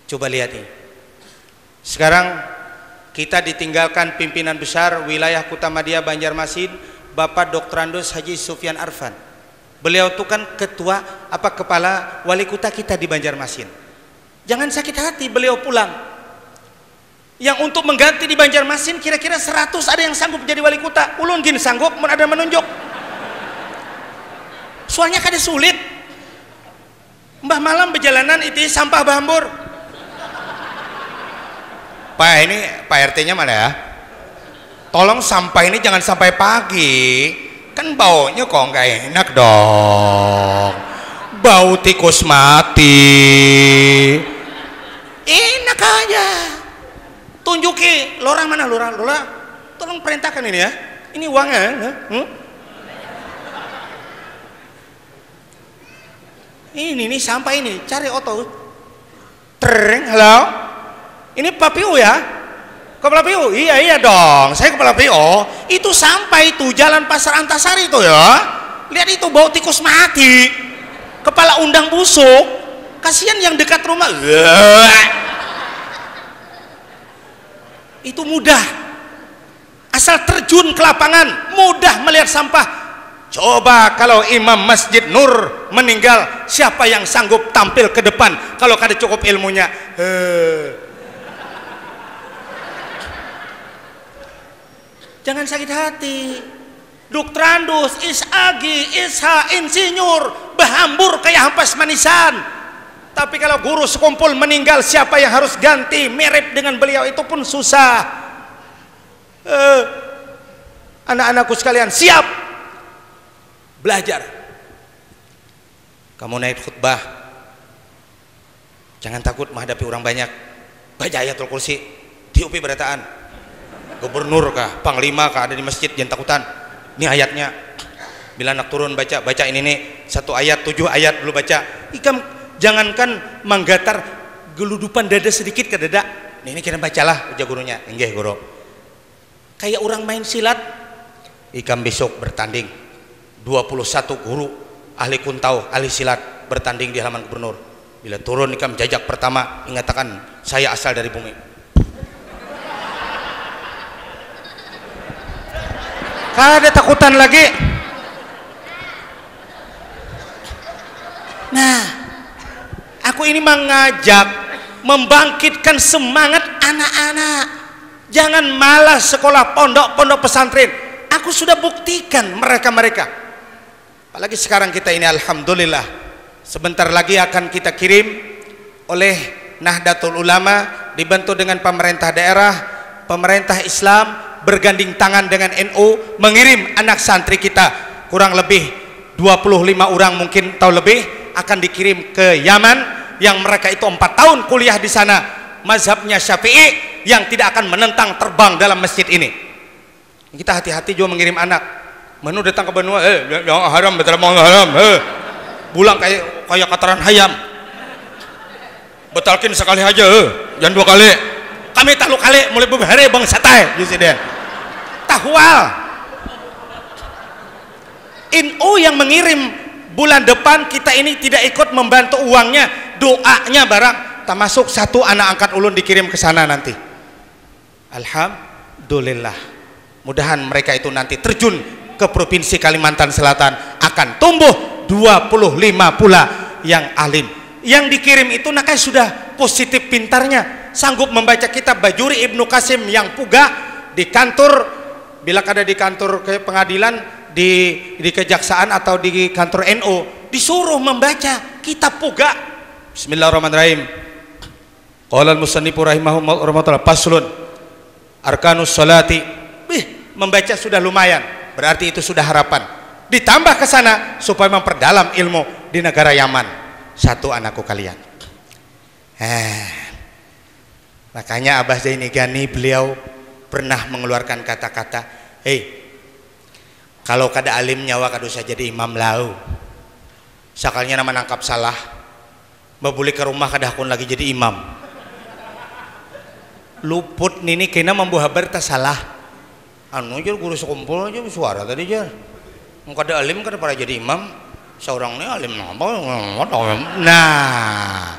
Coba lihat ini. Sekarang kita ditinggalkan pimpinan besar wilayah Kota Madya Banjarmasin, Bapak Doktorandus Haji Sufyan Arfan. Beliau tu kan ketua apa kepala wali kota kita di Banjarmasin. Jangan sakit hati, beliau pulang. Yang untuk mengganti di Banjarmasin kira-kira seratus ada yang sanggup jadi wali kota. Ulun gin sanggup mun ada menunjuk. Soalnya kada sulit. Mbah malam bejalanan iti sampah bahambur. Pak ini Pak R T-nya mana ya? Tolong sampah ini jangan sampai pagi. Kan baunya kok nggak enak dong. Bau tikus mati. Enak aja. Tunjuki lurah mana lurah lurah. Tolong perintahkan ini ya. Ini uangnya. Hmm? Ini nih sampah ini, cari oto. Tereng, halo. Ini Pak P U ya? Kepala P U? Iya, iya dong. Saya kepala P U. Itu sampah itu, Jalan Pasar Antasari itu ya. Lihat itu bau tikus mati. Kepala undang busuk. Kasihan yang dekat rumah. Itu mudah. Asal terjun ke lapangan, mudah melihat sampah. Coba kalau Imam Masjid Nur meninggal, siapa yang sanggup tampil ke depan kalau kada cukup ilmunya? Heh. Jangan sakit hati. Doktorandus, is agi, is ha, insinyur, bahambur kayak hampas manisan. Tapi kalau guru sekumpul meninggal, siapa yang harus ganti mirip dengan beliau itu pun susah. Eh, anak-anakku sekalian, siap belajar. Kamu naik khutbah, jangan takut menghadapi orang banyak. Baca Ayatul Kursi, tiupi berataan. Gubernur kah, panglima kah ada di masjid, jangan takutan. Ini ayatnya. Bila anak turun baca, baca ini nih, satu ayat, tujuh ayat dulu baca. Ikam jangankan manggatar geludupan dada sedikit ke dada. Nih, ini kira bacalah, ujar gurunya. Inggih, guru. Kayak orang main silat. Ikam besok bertanding. Dua puluh satu guru ahli kuntau, ahli silat bertanding di halaman gubernur. Bila turun ikam jajak pertama, ingatakan saya asal dari bumi. Kada takutan lagi. Nah, aku ini mengajak membangkitkan semangat anak-anak. Jangan malas sekolah pondok, pondok pesantren. Aku sudah buktikan mereka-mereka. Apalagi sekarang kita ini, alhamdulillah. Sebentar lagi akan kita kirim oleh Nahdlatul Ulama, dibantu dengan pemerintah daerah, pemerintah Islam berganding tangan dengan N U mengirim anak santri kita kurang lebih dua puluh lima orang mungkin atau lebih akan dikirim ke Yaman yang mereka itu empat tahun kuliah di sana, mazhabnya Syafi'i yang tidak akan menentang terbang dalam masjid ini. Kita hati-hati juga mengirim anak. Manu datang ke banua, eh, jangan haram, betul mau haram, eh. Bulang kayak kayak kataran hayam. Betalkin sekali aja, eh. Jangan dua kali. Kami talu kali mulai beberapa bang satai di sini. Tahwal. N U yang mengirim bulan depan kita ini tidak ikut membantu uangnya, doanya barang termasuk satu anak angkat ulun dikirim ke sana nanti. Alhamdulillah. Mudahan mereka itu nanti terjun ke Provinsi Kalimantan Selatan akan tumbuh dua puluh lima pula yang alim. Yang dikirim itu nakai sudah positif pintarnya, sanggup membaca kitab Bajuri Ibnu Qasim yang puga di kantor, bila kada di kantor ke pengadilan, di di kejaksaan atau di kantor N U, disuruh membaca kitab puga. Bismillahirrahmanirrahim. Qala al-musannifu rahimahullah rahmatullah, faslun, arkanus salati. Bih, membaca sudah lumayan, berarti itu sudah harapan. Ditambah ke sana supaya memperdalam ilmu di negara Yaman. Satu anakku kalian. Eh, Makanya Abah Zaini Gani beliau pernah mengeluarkan kata-kata, "Hei, kalau kada alim nyawa kada usah jadi imam lau. Sakalinya nama nangkap salah, babulik ke rumah kada hakun lagi jadi imam." Luput nini kena mambawa habar tasalah. Anu aja guru sekumpul aja suara tadi aja. Kada alim kada pernah jadi imam. Seorang ini alim napa? Nah,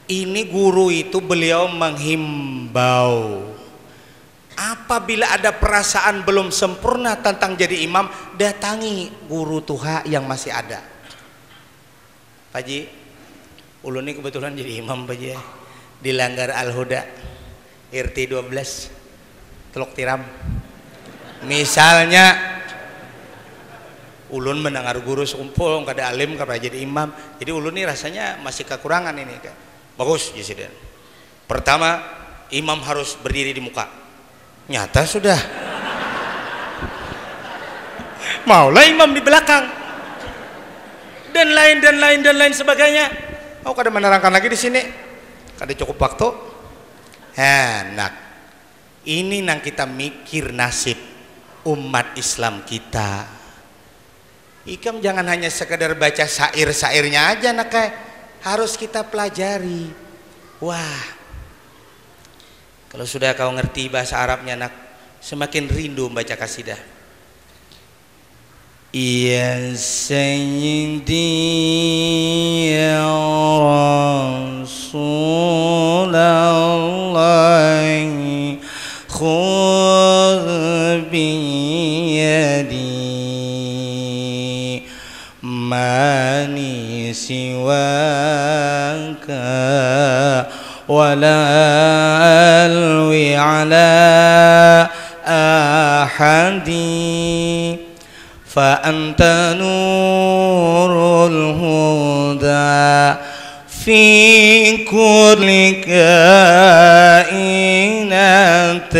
ini guru itu beliau menghimbau, apabila ada perasaan belum sempurna tentang jadi imam, datangi guru tuha yang masih ada. Paji, ulun ni kebetulan jadi imam Paji ya, di Langgar Al Huda, R T dua belas, Teluk Tiram. Misalnya ulun mendengar guru sekumpul kada alim kada jadi imam, jadi ulun ni rasanya masih kekurangan ini. Bagus, Presiden. Pertama, imam harus berdiri di muka. Nyata sudah. Maulah imam di belakang. Dan lain, dan lain, dan lain sebagainya. Aku kada menerangkan lagi di sini. Kada cukup waktu. Enak. Ini nang kita mikir nasib umat Islam kita. Ikam jangan hanya sekedar baca syair-syairnya aja, nak, eh. Harus kita pelajari. Wah, kalau sudah kau ngerti bahasa Arabnya, nak, semakin rindu membaca kasidah. Ya Sayyidi, ya Rasulullah, khudh biyadi, mani siwaka wala alwi ala ahadi, fa anta nurul huda fi kulli kainatin,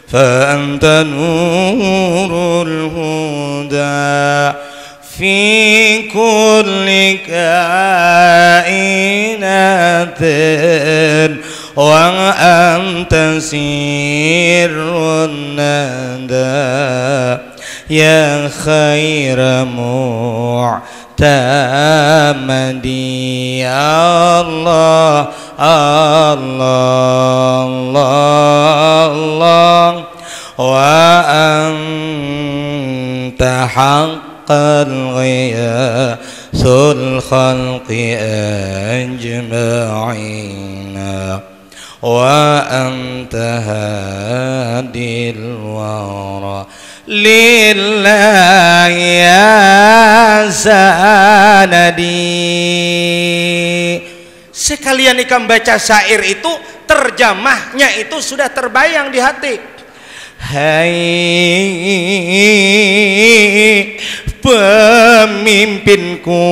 fa anta nurul huda fi kulli kainatin, wa anta sirrun nada, ya khaira mu'tamadi. Ya Allah, Allah, Allah, Allah, wa anta haqqal ghiyathul khalqi ajma'ina, wa anta hadil wara lillahi ya sanadi. Sekalian ikam baca syair itu, terjemahnya itu sudah terbayang di hati. Hai pemimpinku,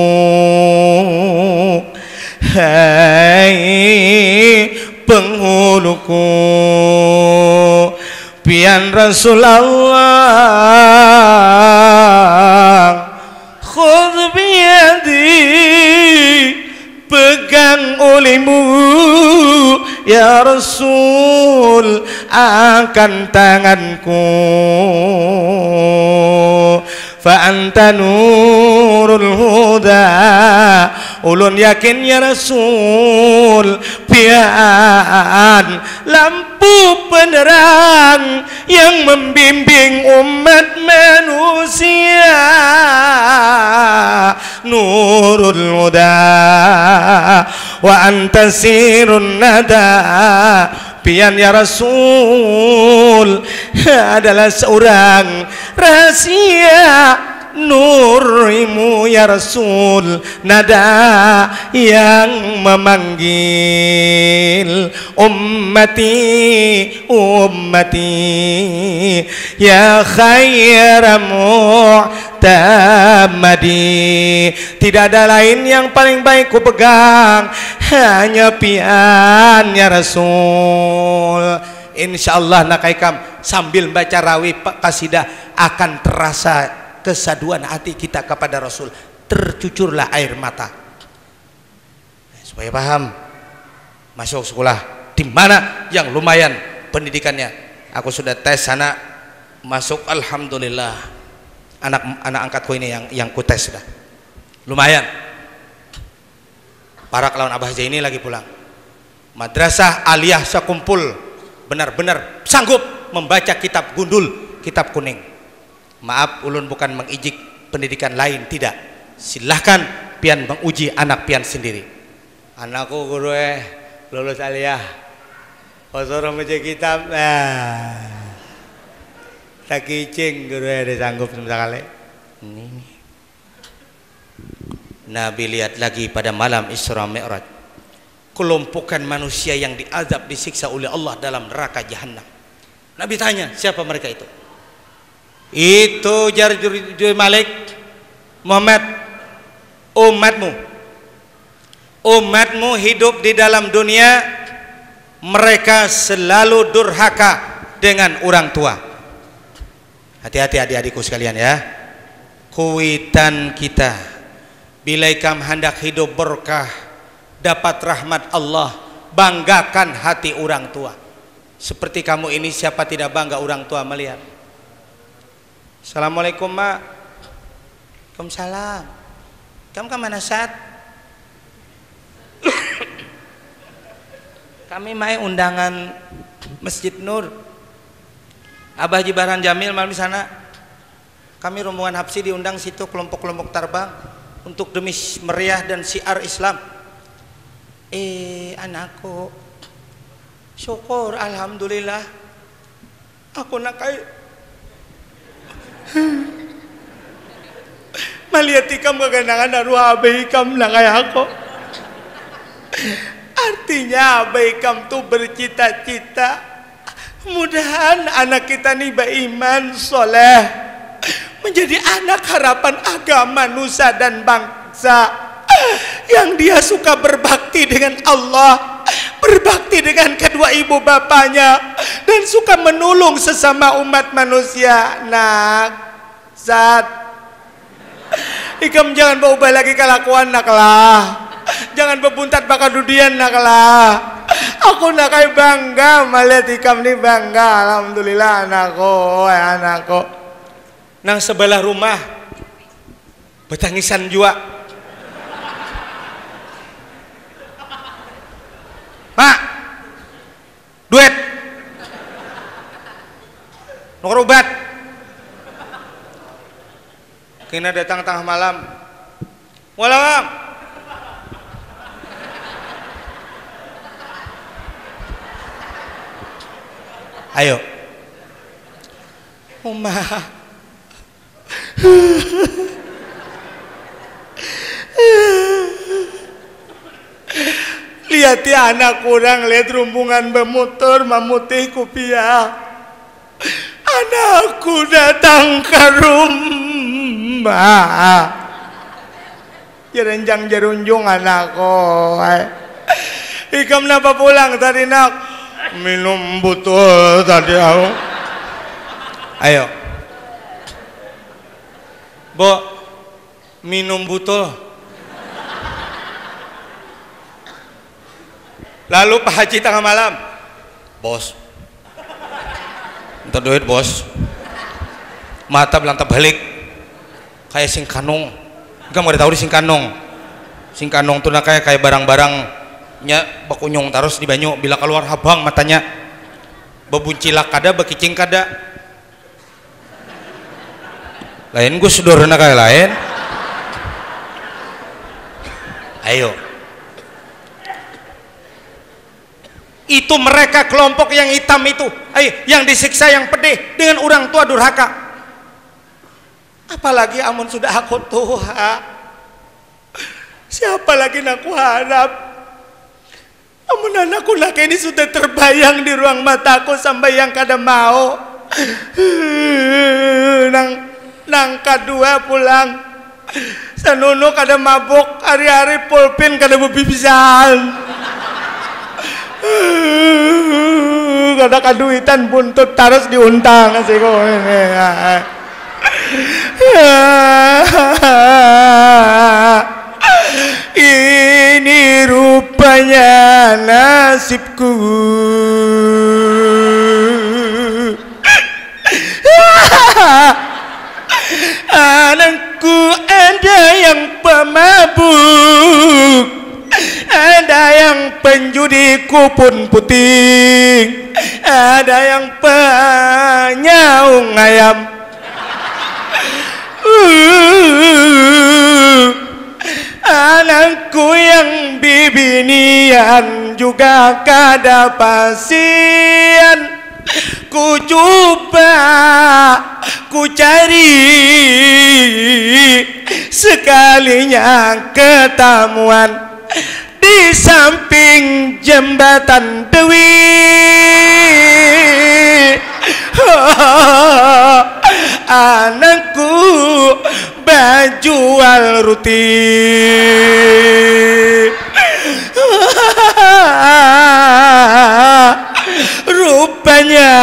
hai penghuluku, pian Rasulullah, khudh biyadi, pegang ulimu, ya Rasul, akan tanganku. Fa anta nurul huda, ulun yakin, ya Rasul, pian lampu penerang yang membimbing umat manusia, nurul huda, wa anta sirrun nada, pian ya Rasul adalah seorang rahasia, nurmu ya Rasul nada yang memanggil, ummati, ummati, ya khaira mu'tamadi. Tidak ada lain yang paling baik kupegang, hanya pian ya Rasul. Insya Allah, nak ikam sambil baca rawi pa-, kasidah akan terasa kesaduan hati kita kepada Rasul. Tercucurlah air mata. Supaya paham. Masuk sekolah di mana yang lumayan pendidikannya. Aku sudah tes sana, masuk, alhamdulillah. Anak anak angkatku ini yang yang kutes sudah. Lumayan. Parak lawan Abah Zaini lagi pulang. Madrasah Aliyah Sakumpul benar-benar sanggup membaca kitab gundul, kitab kuning. Maaf, ulun bukan mengijik pendidikan lain, tidak. Silahkan pian menguji anak pian sendiri. Anakku guru eh, lulus Aliyah. Kosoro baca kitab. Nah. Takicing guru eh, ada sanggup sama sekali. Ini. Nabi lihat lagi pada malam Isra Mi'raj. Kelompokan manusia yang diazab, disiksa oleh Allah dalam neraka Jahannam. Nabi tanya, "Siapa mereka itu?" "Itu," jar Jur-, Jui Malik, "Muhammad, umatmu. Umatmu hidup di dalam dunia, mereka selalu durhaka dengan orang tua." Hati-hati adik-adikku sekalian ya. Kuitan kita, bila ikam handak hidup berkah, dapat rahmat Allah, banggakan hati orang tua. Seperti kamu ini, siapa tidak bangga orang tua melihat? "Assalamualaikum, Mak." "Waalaikumsalam. Kamu ke mana, Sat?" "Kami mai undangan Masjid Nur. Abah Jibaran Jamil malam di sana. Kami rombongan Habsyi diundang situ, kelompok-kelompok tarbang, untuk demi meriah dan syiar Islam." "Eh, anakku. Syukur, alhamdulillah. Aku nak ai malihat ikam kaganangan aruh abah ikam nak ai aku. Artinya abah ikam tu bercita-cita, mudahan anak kita ni baiman, soleh, menjadi anak harapan agama, nusa dan bangsa." Yang dia suka berbakti dengan Allah, berbakti dengan kedua ibu bapanya, dan suka menolong sesama umat manusia. Nak, Sat, ikam jangan berubah lagi kelakuan, nak lah. Jangan bebuntat bakadudian, nak lah. Aku nak ai bangga melihat ikam ni, bangga. Alhamdulillah, anakku, wahai anakku. Nang sebelah rumah betangisan jua. "Pak, duit. Nukar ubat." Kena datang tengah malam. "Walam." "Ayo." "Uma." "Lihat ya anak kurang, lihat rumbungan bemutur mamutih kupiah. Anakku datang ke rumah." Jaranjang jarunjung anakku. "Ikam napa pulang tadi, Nak?" "Minum butul tadi aku." "Ayo. Bo, minum butul." Lalu Pak Haji tengah malam, "Bos, minta duit, Bos. Mata belanta balik. Kayak singkanung. Ikam kada tahu di singkanung? Singkanung tu nah kayak, kayak barang-barangnya bakunyung tarus di banyu. Bila keluar habang matanya. Babuncilak kada, bakicing kada." Lain Gus Dur, nah, kaya lain. Ayo. Itu mereka kelompok yang hitam itu, ay, yang disiksa yang pedih dengan orang tua durhaka. Apalagi amun sudah aku tuha. Siapa lagi nak kuharap? Amun anakku nak ini sudah terbayang di ruang mataku sampai yang kada mau. Nang, nang kadua pulang. Sanunu kada mabuk, hari-hari pulpin kada bebibisan. Kada kaduitan buntut tarus diuntang siku ini. Ini rupanya nasibku. Anakku, ada yang pemabuk, ada yang penjudi kupon puting, ada yang penyaung ayam. Uh, anakku yang bibinian juga kada pasian. Ku cuba, ku cari, sekalinya ketamuan di samping jembatan Dewi. Anakku bajual ruti. Rupanya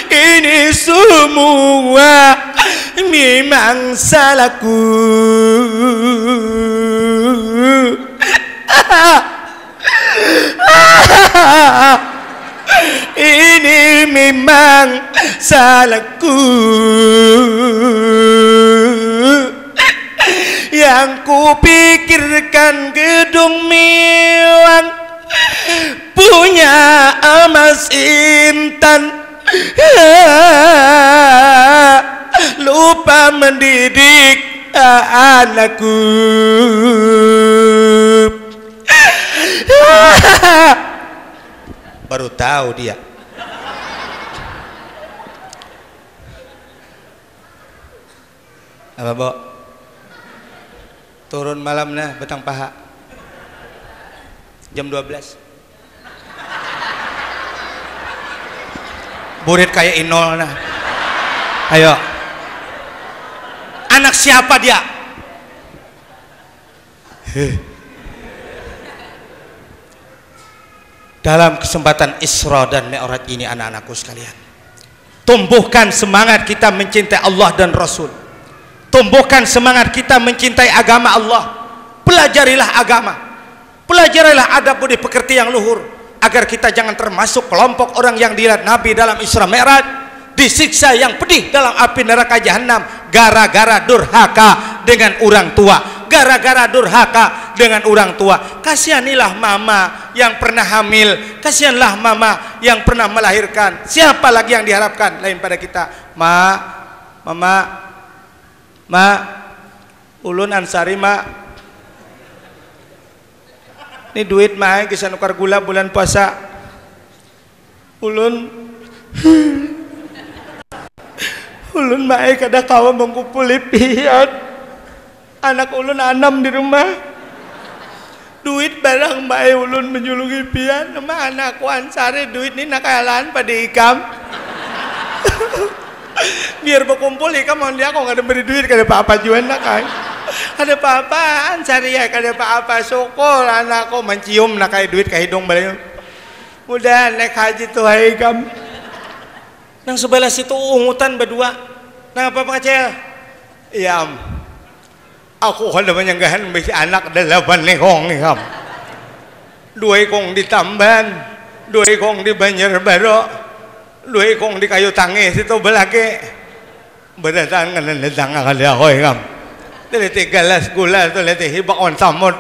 ini semua memang salahku. Ini memang salahku. Yang kupikirkan gedung mewah, punya emas intan, lupa mendidik anakku. Baru tahu dia. Apa, Bo? Turun malam nah, batang paha. Jam dua belas. Burit kayak Inol nah. Ayo. Anak siapa dia? Heh. Dalam kesempatan Isra dan Mi'raj ini, anak-anakku sekalian, tumbuhkan semangat kita mencintai Allah dan Rasul. Tumbuhkan semangat kita mencintai agama Allah. Pelajarilah agama. Pelajarilah adab budi pekerti yang luhur, agar kita jangan termasuk kelompok orang yang dilihat Nabi dalam Isra Mi'raj, disiksa yang pedih dalam api neraka Jahannam gara-gara durhaka dengan orang tua. Gara-gara durhaka dengan orang tua. Kasihanilah mama yang pernah hamil, kasihanlah mama yang pernah melahirkan. Siapa lagi yang diharapkan lain pada kita? Ma, mama, ma, ulun ansari, ma. Ni duit, ma ai, gasan nukar gula bulan puasa. Ulun, ulun, ma ai, kada kawa mangkupuli pian. Anak ulun anam di rumah. Duit barang, ma ai, ulun manjulungi pian. Ma, anakku ansari, duit ni nakayalan pada ikam. Biar bakumpul ikam, mun dia kok kada beri duit, kada apa-apa jua, nak ai. Kada apa-apa, ansari ai, kada apa-apa. Syukur anakku mancium, nak ai, duit ka hidung balinya. Mudahan naik haji tu ai ikam. Nang sebelah situ ungutan badua. Nang apa, Pangacil? Iya, Am. Aku kada manyanggahan bisi anak dalapan ikung ikam. Dua ikung di Tamban, dua ikung di Banjarbaru, dua ikung di Kayu Tangih situ balaki. Barataan kada datang kada aku ikam. Taliti galas gula, taliti hibak wan samut.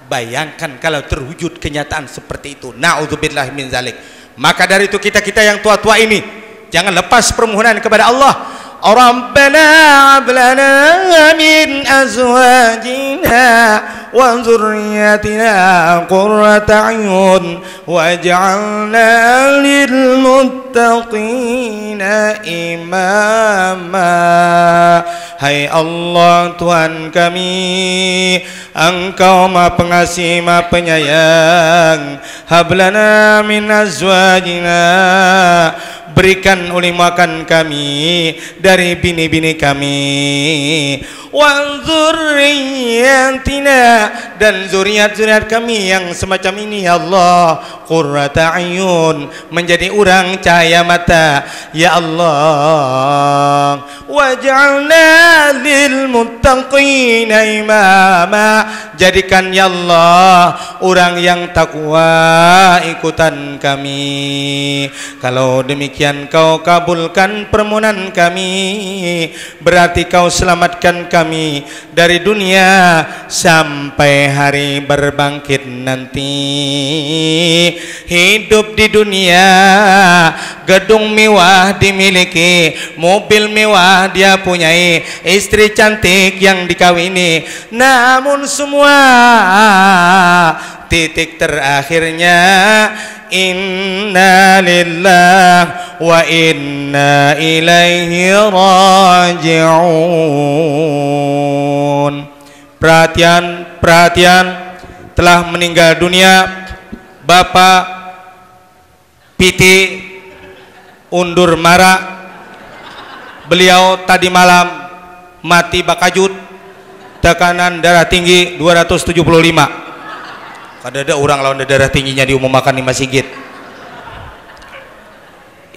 Bayangkan kalau terwujud kenyataan seperti itu. Na'udzubillahi min zalik. Maka dari itu, kita-kita yang tua-tua ini, jangan lepas permohonan kepada Allah. Rabbana hab lana min azwajina wa dzurriyyatina qurrata a'yun waj'alna lil muttaqina imama. Hai Allah, Tuhan kami, Engkau Maha Pengasih, Maha Penyayang. Hab lana min azwajina, berikan ulih-Mu akan kami dari bini-bini kami, wa dzurriyyatina, dan zuriat-zuriat kami yang semacam ini, ya Allah, qurrata a'yun, menjadi urang cahaya mata, ya Allah, waj'alna lil muttaqina imama. Jadikan, ya Allah, orang yang takwa ikutan kami. Kalau demikian, Kau kabulkan permohonan kami, berarti Kau selamatkan kami dari dunia sampai hari berbangkit nanti. Hidup di dunia, gedung mewah dimiliki, mobil mewah dia punyai, istri cantik yang dikawini, namun semua, titik terakhirnya, inna lillah wa inna ilaihi raji'un. Perhatian, perhatian, telah meninggal dunia Bapak Piti Undur Mara. Beliau tadi malam mati bakajut, tekanan darah tinggi dua ratus tujuh puluh lima. Kada ada orang lawan darah tingginya diumumakan di masigit.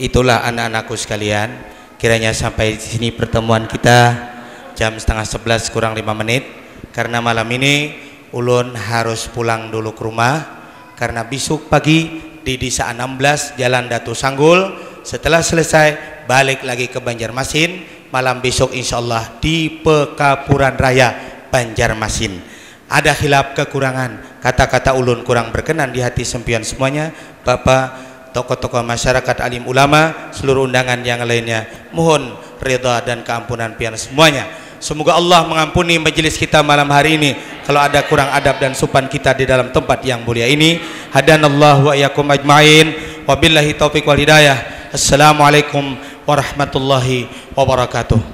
Itulah, anak-anakku sekalian, kiranya sampai di sini pertemuan kita, jam setengah sebelas kurang lima menit, karena malam ini ulun harus pulang dulu ke rumah, karena besok pagi di Desa enam belas, Jalan Datu Sanggul, setelah selesai balik lagi ke Banjarmasin, malam besok insya Allah di Pekapuran Raya Banjarmasin. Ada khilaf kekurangan, kata-kata ulun kurang berkenan di hati sempian semuanya, Bapak, tokoh-tokoh masyarakat, alim ulama, seluruh undangan yang lainnya, mohon ridha dan keampunan pian semuanya. Semoga Allah mengampuni majelis kita malam hari ini kalau ada kurang adab dan sopan kita di dalam tempat yang mulia ini. Hadanallahu wa iyyakum ajmain. Wabillahi taufiq wal hidayah. Assalamualaikum warahmatullahi wabarakatuh.